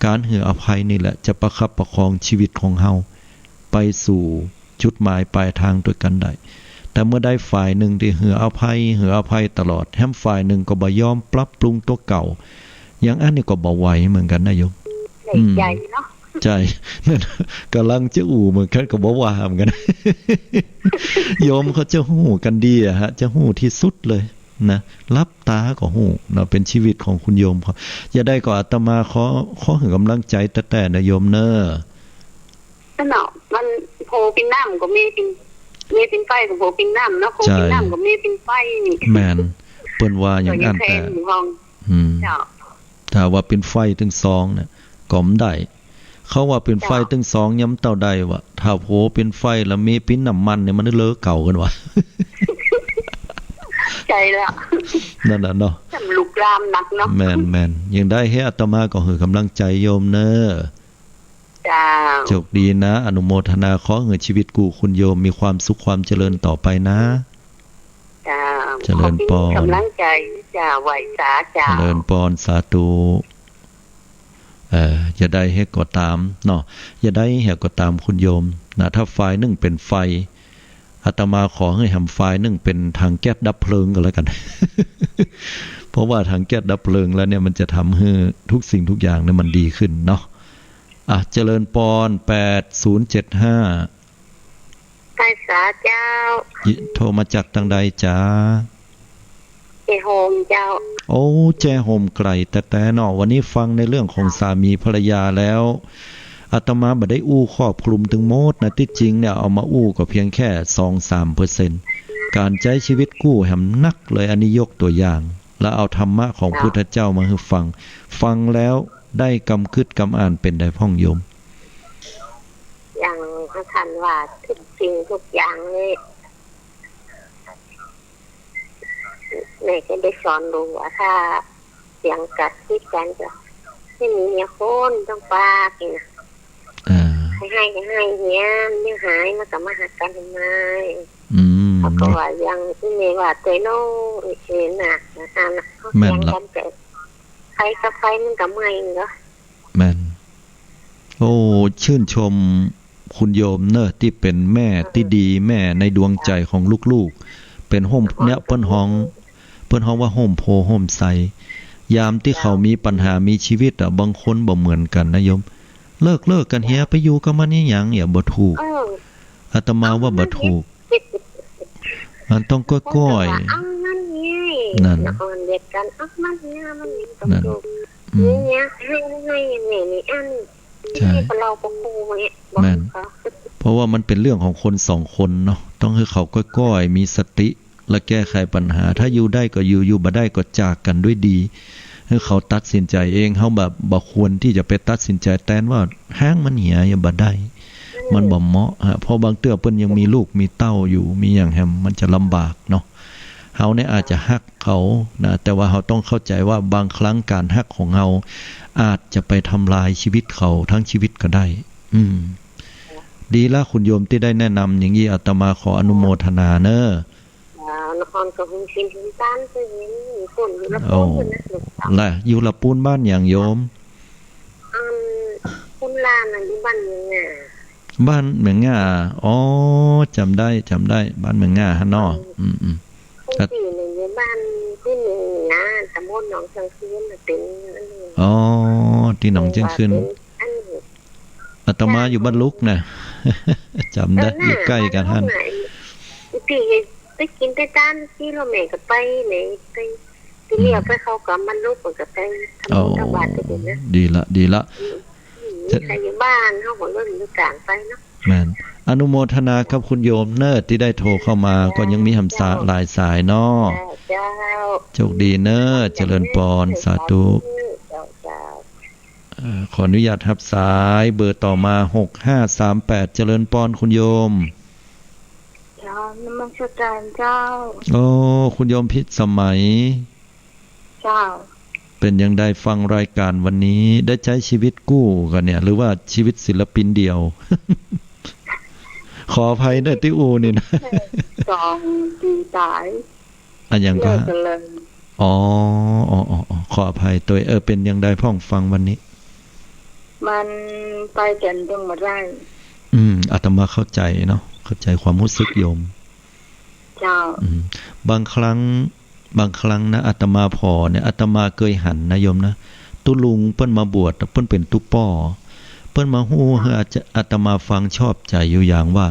ก๋านหื้ออภัยนี่แหละจะประคับประคองชีวิตของเฮาไปสู่จุดหมายปลายตางตวยกั๋นได้ แต่เมื่อใดฝ่ายนึ่งตี้หื้ออภัย หื้ออภัยตลอด แถมฝ่ายนึ่งก็บ่ยอมปรับปรุงตั๋วเก่า อย่างอั้นนี่ก็บ่ไหวเหมือนกั๋นนะโยม ได้ใจ๋เนาะ อืม ใจ๋ นั่น ก่ำลังจะอู้เหมือนกั๋น ก็บ่ว่าเหมือนกั๋น โยมเขาจะฮู้กั๋นดีอะฮะ จะฮู้ตี้สุดเลย นะ หลับต๋าก็ฮู้เนาะ เป๋นชีวิตของคุณโยมเขา จะใดก็อาตมาขอ ขอหื้อกำลังใจ๋แต๊ๆ นะโยมเน่อ นั่นเนาะ มันโผเป๋นน้ำก็เมย์เป๋น เมย์เป๋นไฟก็โผเป๋นน้ำเนาะ โผเป๋นน้ำก็เมย์เป๋นไฟ แม่น เปิ้นว่าอย่างอั้น ก็ยังแคลงอยู่ห้อง แต่ อืม เจ้า ถ้าว่าเป๋นไฟตึงสองเนี่ย ก็บ่ได้ เขาว่าเป๋นไฟตึงสองยังบ่เต้าได้วะ ถ้าโผเป๋นไฟแล้วเมย์เป๋นน้ำมันเนี่ย มันเลิกเก่ากั๋นวะ ใจ้แล้ว นั่นน่ะเนาะ สำลุกลามนักเนาะ แม่น แม่น อย่างใดหื้ออาตมาก็หื้อกำลังใจ๋โยมเน่อ เจ้า โชคดีนะ อนุโมทนา ขอหื้อชีวิตกู้คุณโยมมีความสุขความเจริญต่อไปนะ เจ้า เจริญปอน ขอบคุณกำลังใจ๋ เจ้า ไหว้สา เจ้า เจริญปอน สาธุ เอ่อ จะใดหื้อก็ต๋ามเนาะ จะใดหื้อก็ต๋ามคุณโยมนะ ถ้าฝ่ายนึ่งเป๋นไฟ อาตมาขอหื้อแหมฝ่ายนึ่งเป๋นถังแก๊สดับเพลิงก็แล้วกั๋น เพราะว่าถังแก๊สดับเพลิงแล้วเนี่ย มันจะทำหื้อทุกสิ่งทุกอย่างเนี่ยมันดีขึ้นเนาะ อ่ะ เจริญปอน แปดศูนย์เจ็ดห้า ไหว้สาเจ้า โทรมาจากตางใดจ๊ะ แจ้ห่มเจ้า โอ้ แจ้ห่มไก๋แต๊ๆ เนาะ วันนี้ฟังในเรื่องของสามีภรรยาแล้ว อาตมาบ่ได้อู้ครอบคลุมตึงหมดนะ ตี้จริงเนี่ยเอามาอู้ก็เพียงแค่สองสามเปอร์เซ็นต์ ก๋านใจ๊ชีวิตกู้แหมนักเลย อันนี้ยกตั๋วอย่าง แล้วเอาธรรมะของพุทธเจ้ามาหื้อฟัง ฟังแล้วได้กำกึ๊ดกำอ่านเป๋นใดพ่องโยม อย่างพระท่านว่าทุกสิ่งทุกอย่างนี่ แม่ก็ได้สอนลูกว่าถ้าเถียงกั๋นผิดกั๋นก็ บ่มีเมียคนต้องปากนี่นะ อ่า ใค่หื้อก็หื้อเหีย มันยังหาย มันก็มาหักกั๋นใหม่ อืม เขาก็ว่าอย่างตี้แม่ว่าตวยน้อง เอ๋ย หนักนะ อันน่ะ เขาเถียงกั๋นแต่ไฟกับไฟมันก็ไหม้เนาะ แม่น โอ้ ชื่นชมคุณโยมเนอะ ตี้เป๋นแม่ตี้ดี แม่ในดวงใจ๋ของลูกๆ เป๋นฮ่มเนี่ย เปิ้นฮ้อง ปิ้นฮ้องว่าโฮมโพธิ์โฮมไทร ยามตี้เขามีปัญหามีชีวิตอะ บางคนบ่เหมือนกั๋นนะโยม เลิก เลิกกั๋นเหีย ไปอยู่กับมันอีหยัง เหีย บ่ถูก เออ อาตมาว่าบ่ถูก มันต้องก้อยๆ คนก็ว่า เอ้า มันไง นั่น ละอ่อนเดียวกั๋น เอ้า มันไง มันมีความ นั่น สุข อืม นี่ไง ให้ ให้ นี่ นี่ อัน ใช่ นี่ก็เราก็ครูเนี่ย บอก แม่น เขา เพราะว่ามันเป๋นเรื่องของคนสองคนเนาะ ต้องหื้อเขาก้อยๆ มีสติ และแก้ไขปัญหา ถ้าอยู่ได้ก็อยู่ อยู่บ่ได้ก็จากกั๋นด้วยดี หื้อเขาตัดสินใจ๋เอง เฮาบ่ บ่ควรตี้จะไปตัดสินใจ๋แตนว่า ฮ้างมันเหีย อย่าบ่ได้ อืม มันบ่เหมาะฮะ เพราะบางเตื้อเปิ้นยังมีลูกมีเต้าอยู่ มีหยังแหม มันจะลำบากเนาะ เฮาเนี่ยอาจจะฮักเขานะ แต่ว่าเฮาต้องเข้าใจ๋ว่าบางครั้งก๋านฮักของเฮาอาจจะไปทำลายชีวิตเขาทั้งชีวิตก็ได้ อืม ดีละคุณโยมตี้ได้แนะนำอย่างอี้ อาตมาขออนุโมทนาเน้อ อ่า นครก็หุงศีลหุงตาน คือเห็นมีคนอยู่ละปูน โอ้ นะ ลูกสาว ละอยู่ละปูนบ้านหยังโยม อัน คุณหลานน่ะอยู่บ้านเมืองง่า บ้านเมืองง่า อ๋อ จ๋ำได้ จ๋ำได้ บ้านเมืองง่าหั้นเนาะ อืม อืม อืม คุณ ครับ พี่เนี่ยอยู่บ้านที่เมืองเหนือ ตำบลหนองเชียงคืนน่ะ เป๋นอันนี้ อ๋อ ตี้หนองเชียงคืน เป๋นอันนี้ อาตมาอยู่บ้านลุกนะ จ๋ำได้ เออ น่ะ อยู่ใก้กั๋นหั้น บ้านลุกน่ะ อีกตี้ไปกิ๋นใต้ตานตี้ละแม่ก็ไปไหน ไป ตี้เลี้ยวไปเข้ากับบ้านลุกมันก็ไปทำบุญ อ๋อ ทำบาตรไปเดี๋ยวนะ ดีละ ดีละ อืม อืม จะ ใครอยู่บ้านเฮาก็เริ่มอยู่ต่างไปเนาะ แม่น อนุโมทนากับคุณโยมเน้อ ตี้ได้โทรเข้ามา เจ้า ก็ยังมีหำสา เจ้า หลายสายเนาะ เจ้า เจ้า โชคดีเน้อ เจริญปอน สาธุ เจ้า เจ้า เอ่อ ขออนุญาตฮับสายเบอร์ต่อมา หกห้าสามแปด เจริญปอนคุณโยม เจ้า นมัสการเจ้า โอ้ คุณโยมพิสมัย เจ้า เป๋นอย่างใดฟังรายการวันนี้ ได้ใจ๊ชีวิตกู้กั๋นเนี่ย หรือว่าชีวิตศิลปินเดี่ยว ขออภัยเน้อ ตี้อู้นี่นะ สองปีตาย อะหยังก็ เลิกกั๋นเลย อ๋อ อ๋อ อ๋อ อ๋อ ขออภัยตวย เออ เป๋นอย่างใดพ่องฟังวันนี้ มันไปกั๋นตึงบ่ได้ อืม อาตมาเข้าใจ๋เนาะ เข้าใจ๋ความฮู้สึกโยม เจ้า อืม บางครั้ง บางครั้งนะ อาตมาผ่อเนี่ย อาตมาเกยหันนะโยมนะ ตุ๊ลุงเปิ้นมาบวช เปิ้นเป๋นตุ๊ป้อ เปิ้นมาฮู้หื้ออาจ อาตมาฟังชอบใจ๋อยู่อย่างว่า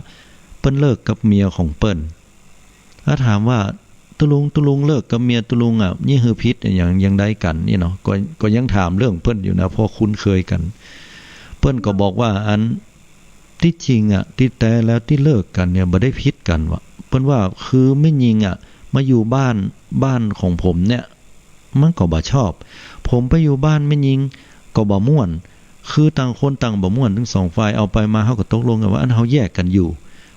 เปิ้นเลิกกับเมียของเปิ้น ถ้าถามว่า ตุ๊ลุง ตุ๊ลุงเลิกกับเมียตุ๊ลุงอะ นี่หื้อผิดอะหยัง อย่างใดกั๋นนี่เนาะ ก็ ก็ยังถามเรื่องเปิ้นอยู่นะ เพราะคุ้นเคยกั๋น เปิ้นก็บอกว่า อัน ตี้จริงอะ ตี้แต๊แล้วตี้เลิกกั๋นเนี่ย บ่ได้ผิดกั๋นวะ เปิ้นว่าคือแม่ญิงอะ มาอยู่บ้าน บ้านของผมเนี่ย มันก็บ่ชอบ ผมไปอยู่บ้านแม่ญิงก็บ่ม่วน คือต่างคนต่างบ่ม่วนตึงสองฝ่าย เอาไปมาเฮาก็ตกลงกั๋นว่า อันเฮาแยกกั๋นอยู่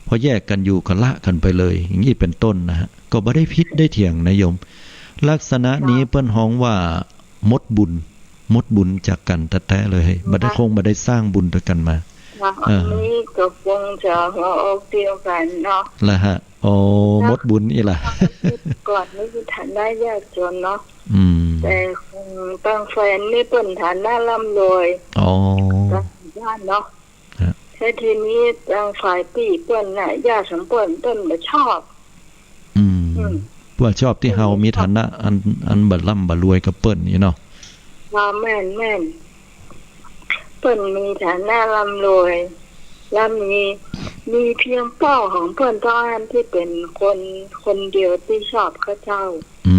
พอแยกกั๋นอยู่ก็ละกั๋นไปเลย อย่างนี้เป๋นต้นนะฮะ ก็บ่ได้ผิดได้เถียงนะโยม ลักษณะนี้เปิ้นฮ้องว่าหมดบุญ หมดบุญจากกั๋นแต๊ๆ เลย บ่ได้ คงบ่ได้สร้างบุญตวยกั๋นมา เออ อันนี้ก็คงจะหัวอกเดียวกั๋นเนาะ ละฮะ โอ้ หมดบุญอี้ละ ก่อนนี้ฐานะยากจ๋นเนาะ อืม แต่ของตังแฟนนี่เปิ้นฐานะร่ำรวย อ๋อ ตังบ้านเนาะ ฮะ แต่ทีนี้ตังฝ่ายปี้เปิ้นน่ะ ญาติของเปิ้น เปิ้นบ่ชอบ อืม อืม บ่ชอบตี้เฮามีฐานะอัน อันบ่ร่ำบ่รวยกับเปิ้นนี่เนาะ ว่าแม่น แม่น เปิ้นมีฐานะร่ำรวย แล้วมี มีเพียงป้อของเปิ้นเต้าอั้นตี้เป๋นคน คนเดียวตี้ชอบเขาเจ้า อื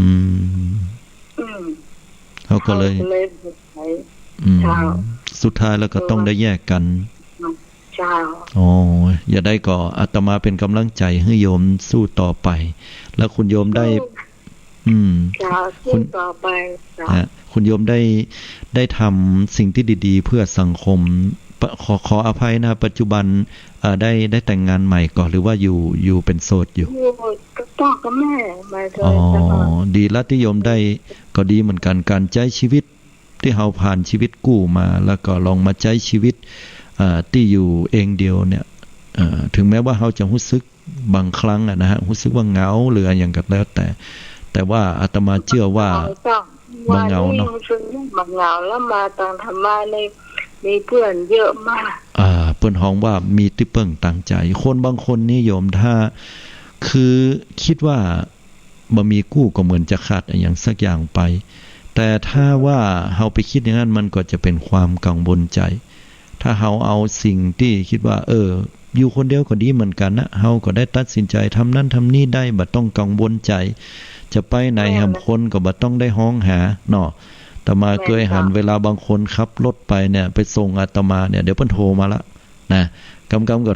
ม อืม เขาก็เลย เขาก็เลย อืม เจ้า สุดท้ายแล้วก็ต้องได้แยกกั๋น เจ้า อ๋อ อย่างใดก็อาตมาเป๋นก๋ำลังใจ๋หื้อโยมสู้ต่อไป แล้วคุณโยมได้ อืม อืม เจ้า คุณ สู้ต่อไป เจ้า ฮะ คุณโยมได้ ได้ทำสิ่งตี้ดีๆ เพื่อสังคม ปะ ขอ ขออภัยนะ ปัจจุบัน เอ่อ ได้ ได้แต่งงานใหม่ก่อ หรือว่าอยู่ อยู่เป๋นโสดอยู่ อยู่กับป้อกับแม่มาโดยตลอด อ๋อ ดีละตี้โยมได้ ก็ดีเหมือนกั๋น ก๋านใจ๊ชีวิต ตี้เฮาผ่านชีวิตกู้มา แล้วก็ลองมาใจ๊ชีวิต เอ่อ ตี้อยู่เองเดียวเนี่ย เอ่อ ถึงแม้ว่าเฮาจะฮู้สึกบางครั้งอะนะฮะ ฮู้สึกว่าเหงาหรืออะหยังก็แล้วแต่ แต่ว่าอาตมาเจื้อว่า บ่เหงาเนาะ บ่เหงาแล้วมาตังธรรมะนี่มีเปื้อนเยอะมาก อ่า เปิ้นฮ้องว่ามีตี้เปิ้งตังใจ๋ คนบางคนนี่โยม ถ้า คือคิดว่า บ่มีกู้ก็เหมือนจะขาดอะหยังสักอย่างไป แต่ถ้าว่าเฮาไปกึ๊ดอย่างนั้น มันก็จะเป๋นความกังวลใจ๋ ถ้าเฮาเอาสิ่งตี้กึ๊ดว่า เออ อยู่คนเดียวก็ดีเหมือนกั๋นนะ เฮาก็ได้ตัดสินใจ๋ทำนั้นทำนี้ได้ บ่ต้องกังวลใจ๋ จะไปไหนแหมคนก็บ่ต้องได้ฮ้องหาเนาะ อาตมาเกยหันเวลาบางคนขับรถไปเนี่ย ไปส่งอาตมาเนี่ย เดี๋ยวเปิ้นโทรมาละ นะ กำๆ ก็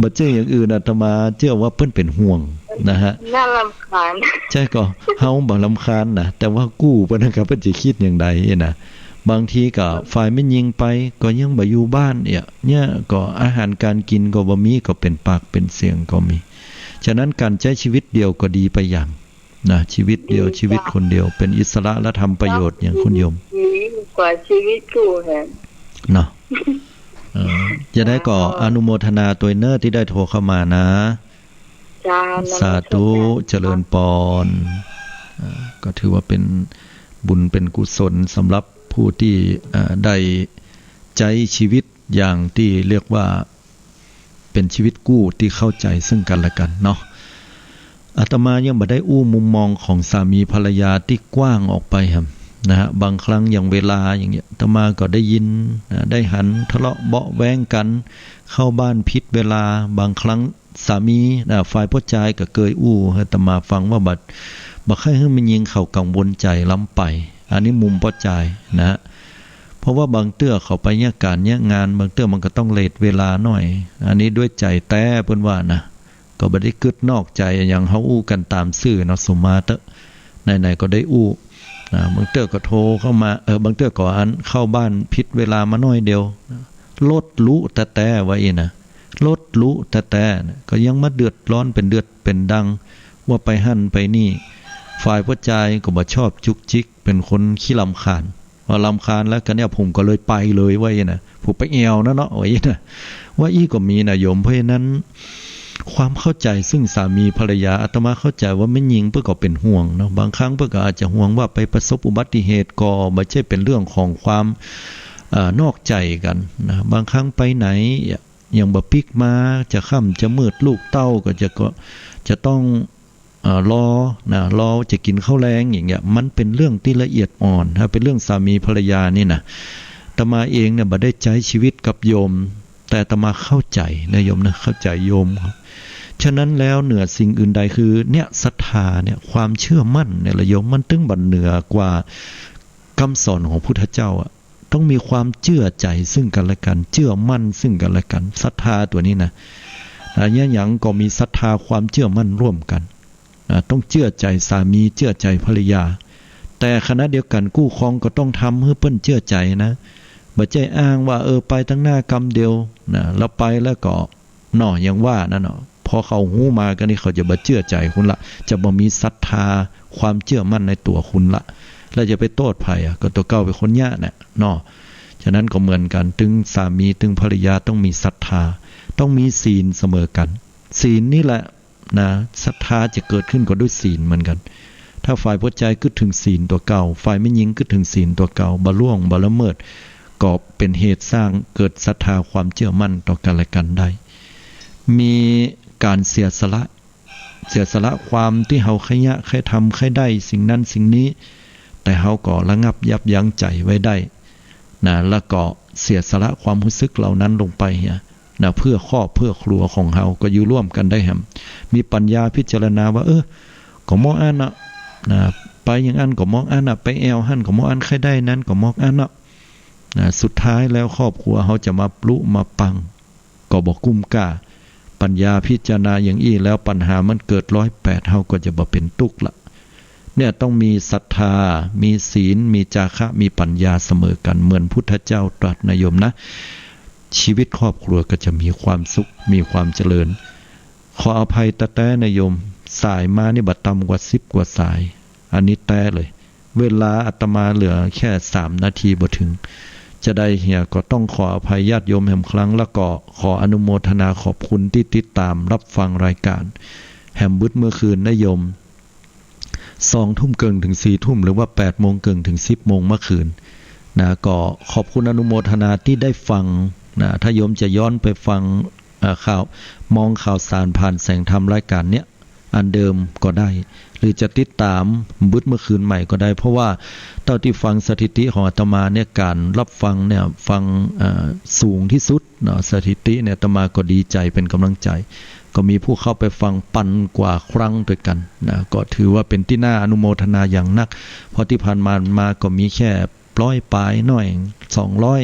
บ่ใจ้อย่างอื่น อาตมาเจื้อว่าเปิ้นเป๋นห่วงนะฮะ น่ารำคาญ ใจ้ก่อ เฮาบ่รำคาญนะ แต่ว่ากู้เปิ้นนะครับ เปิ้นจะกึ๊ดอย่างใดนะ บางทีก็ฝ่ายแม่ญิงไปก็ยังบ่อยู่บ้านเอี้ย เนี่ยก็อาหารก๋านกิ๋นก็บ่มี ก็เป๋นปากเป๋นเสียงก็มี ฉะนั้นก๋านใจ๊ชีวิตเดียวก็ดีไปอย่าง นะ ชีวิตเดียว ดีจ้ะ ชีวิตคนเดียว เป๋นอิสระและทำประโยชน์อย่างคุณโยม ดีกว่าชีวิตกู้แหม เนาะ เออ จะได้ก็ จ้ะ อนุโมทนาตวยเน่อตี้ได้โทรเข้ามานะ จ้ะ สาธุ นมัสการ เจริญปอน อ่า ก็ถือว่าเป๋นบุญเป๋นกุศลสำหรับผู้ตี้ อ่า ได้ใจ๊ชีวิตอย่างตี้เรียกว่า เป๋นชีวิตกู้ตี้เข้าใจ๋ซึ่งกั๋นและกั๋นเนาะ อาตมายังบ่ได้อู้มุมมองของสามีภรรยาตี้กว้างออกไปแหมนะฮะ บางครั้งอย่างเวลาอย่างเงี้ย อาตมาก็ได้ยินนะ ได้หันทะเลาะเบาะแว้งกั๋น เข้าบ้านผิดเวลา บางครั้งสามีนะ ฝ่ายป้อจายก็เกยอู้หื้ออาตมาฟังว่าบ่ บ่ใค่หื้อแม่ญิงเขากังวลใจ๋ล้ำไป อันนี้มุมป้อจายนะฮะ เพราะว่าบางเตื้อเขาไปเยียะก๋านเยียะงาน บางเตื้อมันก็ต้องเลทเวลาหน่อย อันนี้ด้วยใจ๋แต๊เปิ้นว่านะ ก็บ่ได้กึ๊ดนอกใจ๋อะหยัง เฮาอู้กั๋นต๋ามซื่อเนาะ สมมาเต๊อะ ไหนๆ ก็ได้อู้ นะ บางเตื้อก็โทรเข้ามา เออ บางเตื้อก็อันเข้าบ้านผิดเวลามาหน้อยเดียว รถหรูแต๊ๆ ว่าอี้นะ รถหรูแต๊ๆ นะ ก็ยังมาเดือดร้อนเป๋นเดือดเป๋นดัง ว่าไปหั้นไปนี่ ฝ่ายป้อจายก็บ่ชอบจุกจิก เป๋นคนขี้รำคาญ ว่ารำคาญแล้วก็เนี่ย ผมก็เลยไปเลย ว่าอี้นะ ผมไปแอ่วนะเนาะ ว่าอี้นะ ว่าอี้ก็มีนะโยม เพราะฉะนั้น ความเข้าใจ๋ซึ่งสามีภรรยา อาตมาเข้าใจ๋ว่าแม่ญิงเปิ้นก็เป๋นห่วงเนาะ บางครั้งเปิ้นก็อาจจะห่วงว่าไปประสบอุบัติเหตุ ก็บ่ใจ้เป๋นเรื่องของความ เอ่อ นอกใจ๋กั๋นนะ บางครั้งไปไหน ยังบ่ปิ๊กมา จะค่ำจะมืด ลูกเต้าก็จะ ก็จะต้อง เอ่อ รอนะ รอจะกิ๋นข้าวแลงอย่างเงี้ย มันเป๋นเรื่องตี้ละเอียดอ่อน ถ้าเป๋นเรื่องสามีภรรยานี่นะ อาตมาเองเนี่ยบ่ได้ใจ๊ชีวิตกับโยม แต่อาตมาเข้าใจ๋นะโยมนะ เข้าใจ๋โยม ฉะนั้นแล้วเหนือสิ่งอื่นใดคือเนี่ย ศรัทธาเนี่ย ความเจื้อมั่นเนี่ยละโยม มันตึงบ่เหนือกว่ากำสอนของพุทธเจ้าอะ ต้องมีความเจื้อใจ๋ซึ่งกั๋นและกั๋น เจื้อมั่นซึ่งกั๋นและกั๋น ศรัทธาตั๋วนี้นะ อ่า เยียะหยังก็มีศรัทธาความเจื้อมั่นร่วมกั๋น อ่า ต้องเจื้อใจ๋สามี เจื้อใจ๋ภรรยา แต่ขณะเดียวกั๋นคู่ครองก็ต้องทำหื้อเปิ้นเจื้อใจ๋นะ บ่ใจ้อ้างว่า เออ ไปตังหน้ากำเดียวนะ แล้วไปแล้วก็ เนาะ อย่างว่านั่นเนาะ พอเขาฮู้มาก็นี่เขาจะบ่เจื้อใจ๋คุณละ จะบ่มีศรัทธาความเจื้อมั่นในตั๋วคุณละ แล้วจะไปโต้ษใผอะ ก็ตั๋วเก่าเป๋นคนเยียะแหละเนาะ ฉะนั้นก็เหมือนกั๋น ตึงสามีตึงภรรยาต้องมีศรัทธา ต้องมีศีลเสมอกั๋น ศีลนี่แหละนะ ศรัทธาจะเกิดขึ้นก็ด้วยศีลเหมือนกั๋น ถ้าฝ่ายป้อจายกึ๊ดเถิงศีลตั๋วเก่า ฝ่ายแม่ญิงกึ๊ดเถิงศีลตั๋วเก่า บ่ล่วงบ่ละเมิด ก็เป๋นเหตุสร้างเกิดศรัทธาความเจื้อมั่นต่อกั๋นและกั๋นได้ มีก๋านเสียสละ เสียสละความตี้เฮาใค่เยียะ ใค่ทำ ใค่ได้สิ่งนั้นสิ่งนี้ แต่เฮาก็ระงับยับยั้งใจ๋ไว้ได้นะ แล้วก็เสียสละความฮู้สึกเหล่านั้นลงไปเหียนะ เพื่อครอบเพื่อครัวของเฮา ก็อยู่ร่วมกั๋นได้แหม มีปัญญาพิจารณาว่า เออ ก็มอกอั้นน่ะนะ ไปอย่างอั้นก็มอกอั้นน่ะ ไปแอ่วหั้นก็มอกอั้น ใค่ได้นั้นก็มอกอั้นน่ะนะ สุดท้ายแล้วครอบครัวเฮาจะมาปรุมาปัง ก็บ่กุ้มก้า ปัญญาพิจารณาอย่างอี้แล้ว ปัญหามันเกิดร้อยแปด เฮาก็จะบ่เป๋นตุ๊กข์ละ เนี่ยต้องมีศรัทธา มีศีล มีจาคะ มีปัญญาเสมอกั๋น เหมือนพุทธเจ้าตรัสนะโยมนะ ชีวิตครอบครัวก็จะมีความสุข มีความเจริญ ขออภัยแต๊ๆ นะโยม สายมานี่บ่ต่ำกว่าสิบกว่าสาย อันนี้แต๊เลย เวลาอาตมาเหลือแค่สามนาทีบ่เถิง จะได้เหียก็ต้องขออภัยญาติโยมแหมครั้ง แล้วก็ขออนุโมทนาขอบคุณตี้ติดต๋ามรับฟังรายก๋านแหม บึดเมื่อคืนนะโยม สองทุ่มเกิ่งเถิงสี่ทุ่ม หรือว่าแปดโมงเกิ่งเถิงสิบโมงเมื่อคืนนะ ก็ขอบคุณอนุโมทนาตี้ได้ฟังนะ ถ้าโยมจะย้อนไปฟัง อ่า ข่าว มองข่าวสารผ่านแสงธรรมรายก๋านเนี้ย อันเดิมก็ได้ หรือจะติดต๋ามบึดเมื่อคืนใหม่ก็ได้ เพราะว่าเต้าตี้ฟังสถิติของอาตมาเนี่ย ก๋านฮับฟังเนี่ย ฟัง เอ่อ สูงตี้สุดเนาะ สถิติเนี่ย อาตมาก็ดีใจ๋เป๋นก๋ำลังใจ๋ ก็มีผู้เข้าไปฟังปันกว่าครั้งตวยกั๋นนะ ก็ถือว่าเป๋นตี้น่าอนุโมทนาอย่างนัก เพราะตี้ผ่านมา มาก็มีแค่ร้อยป๋ายหน้อย สองร้อย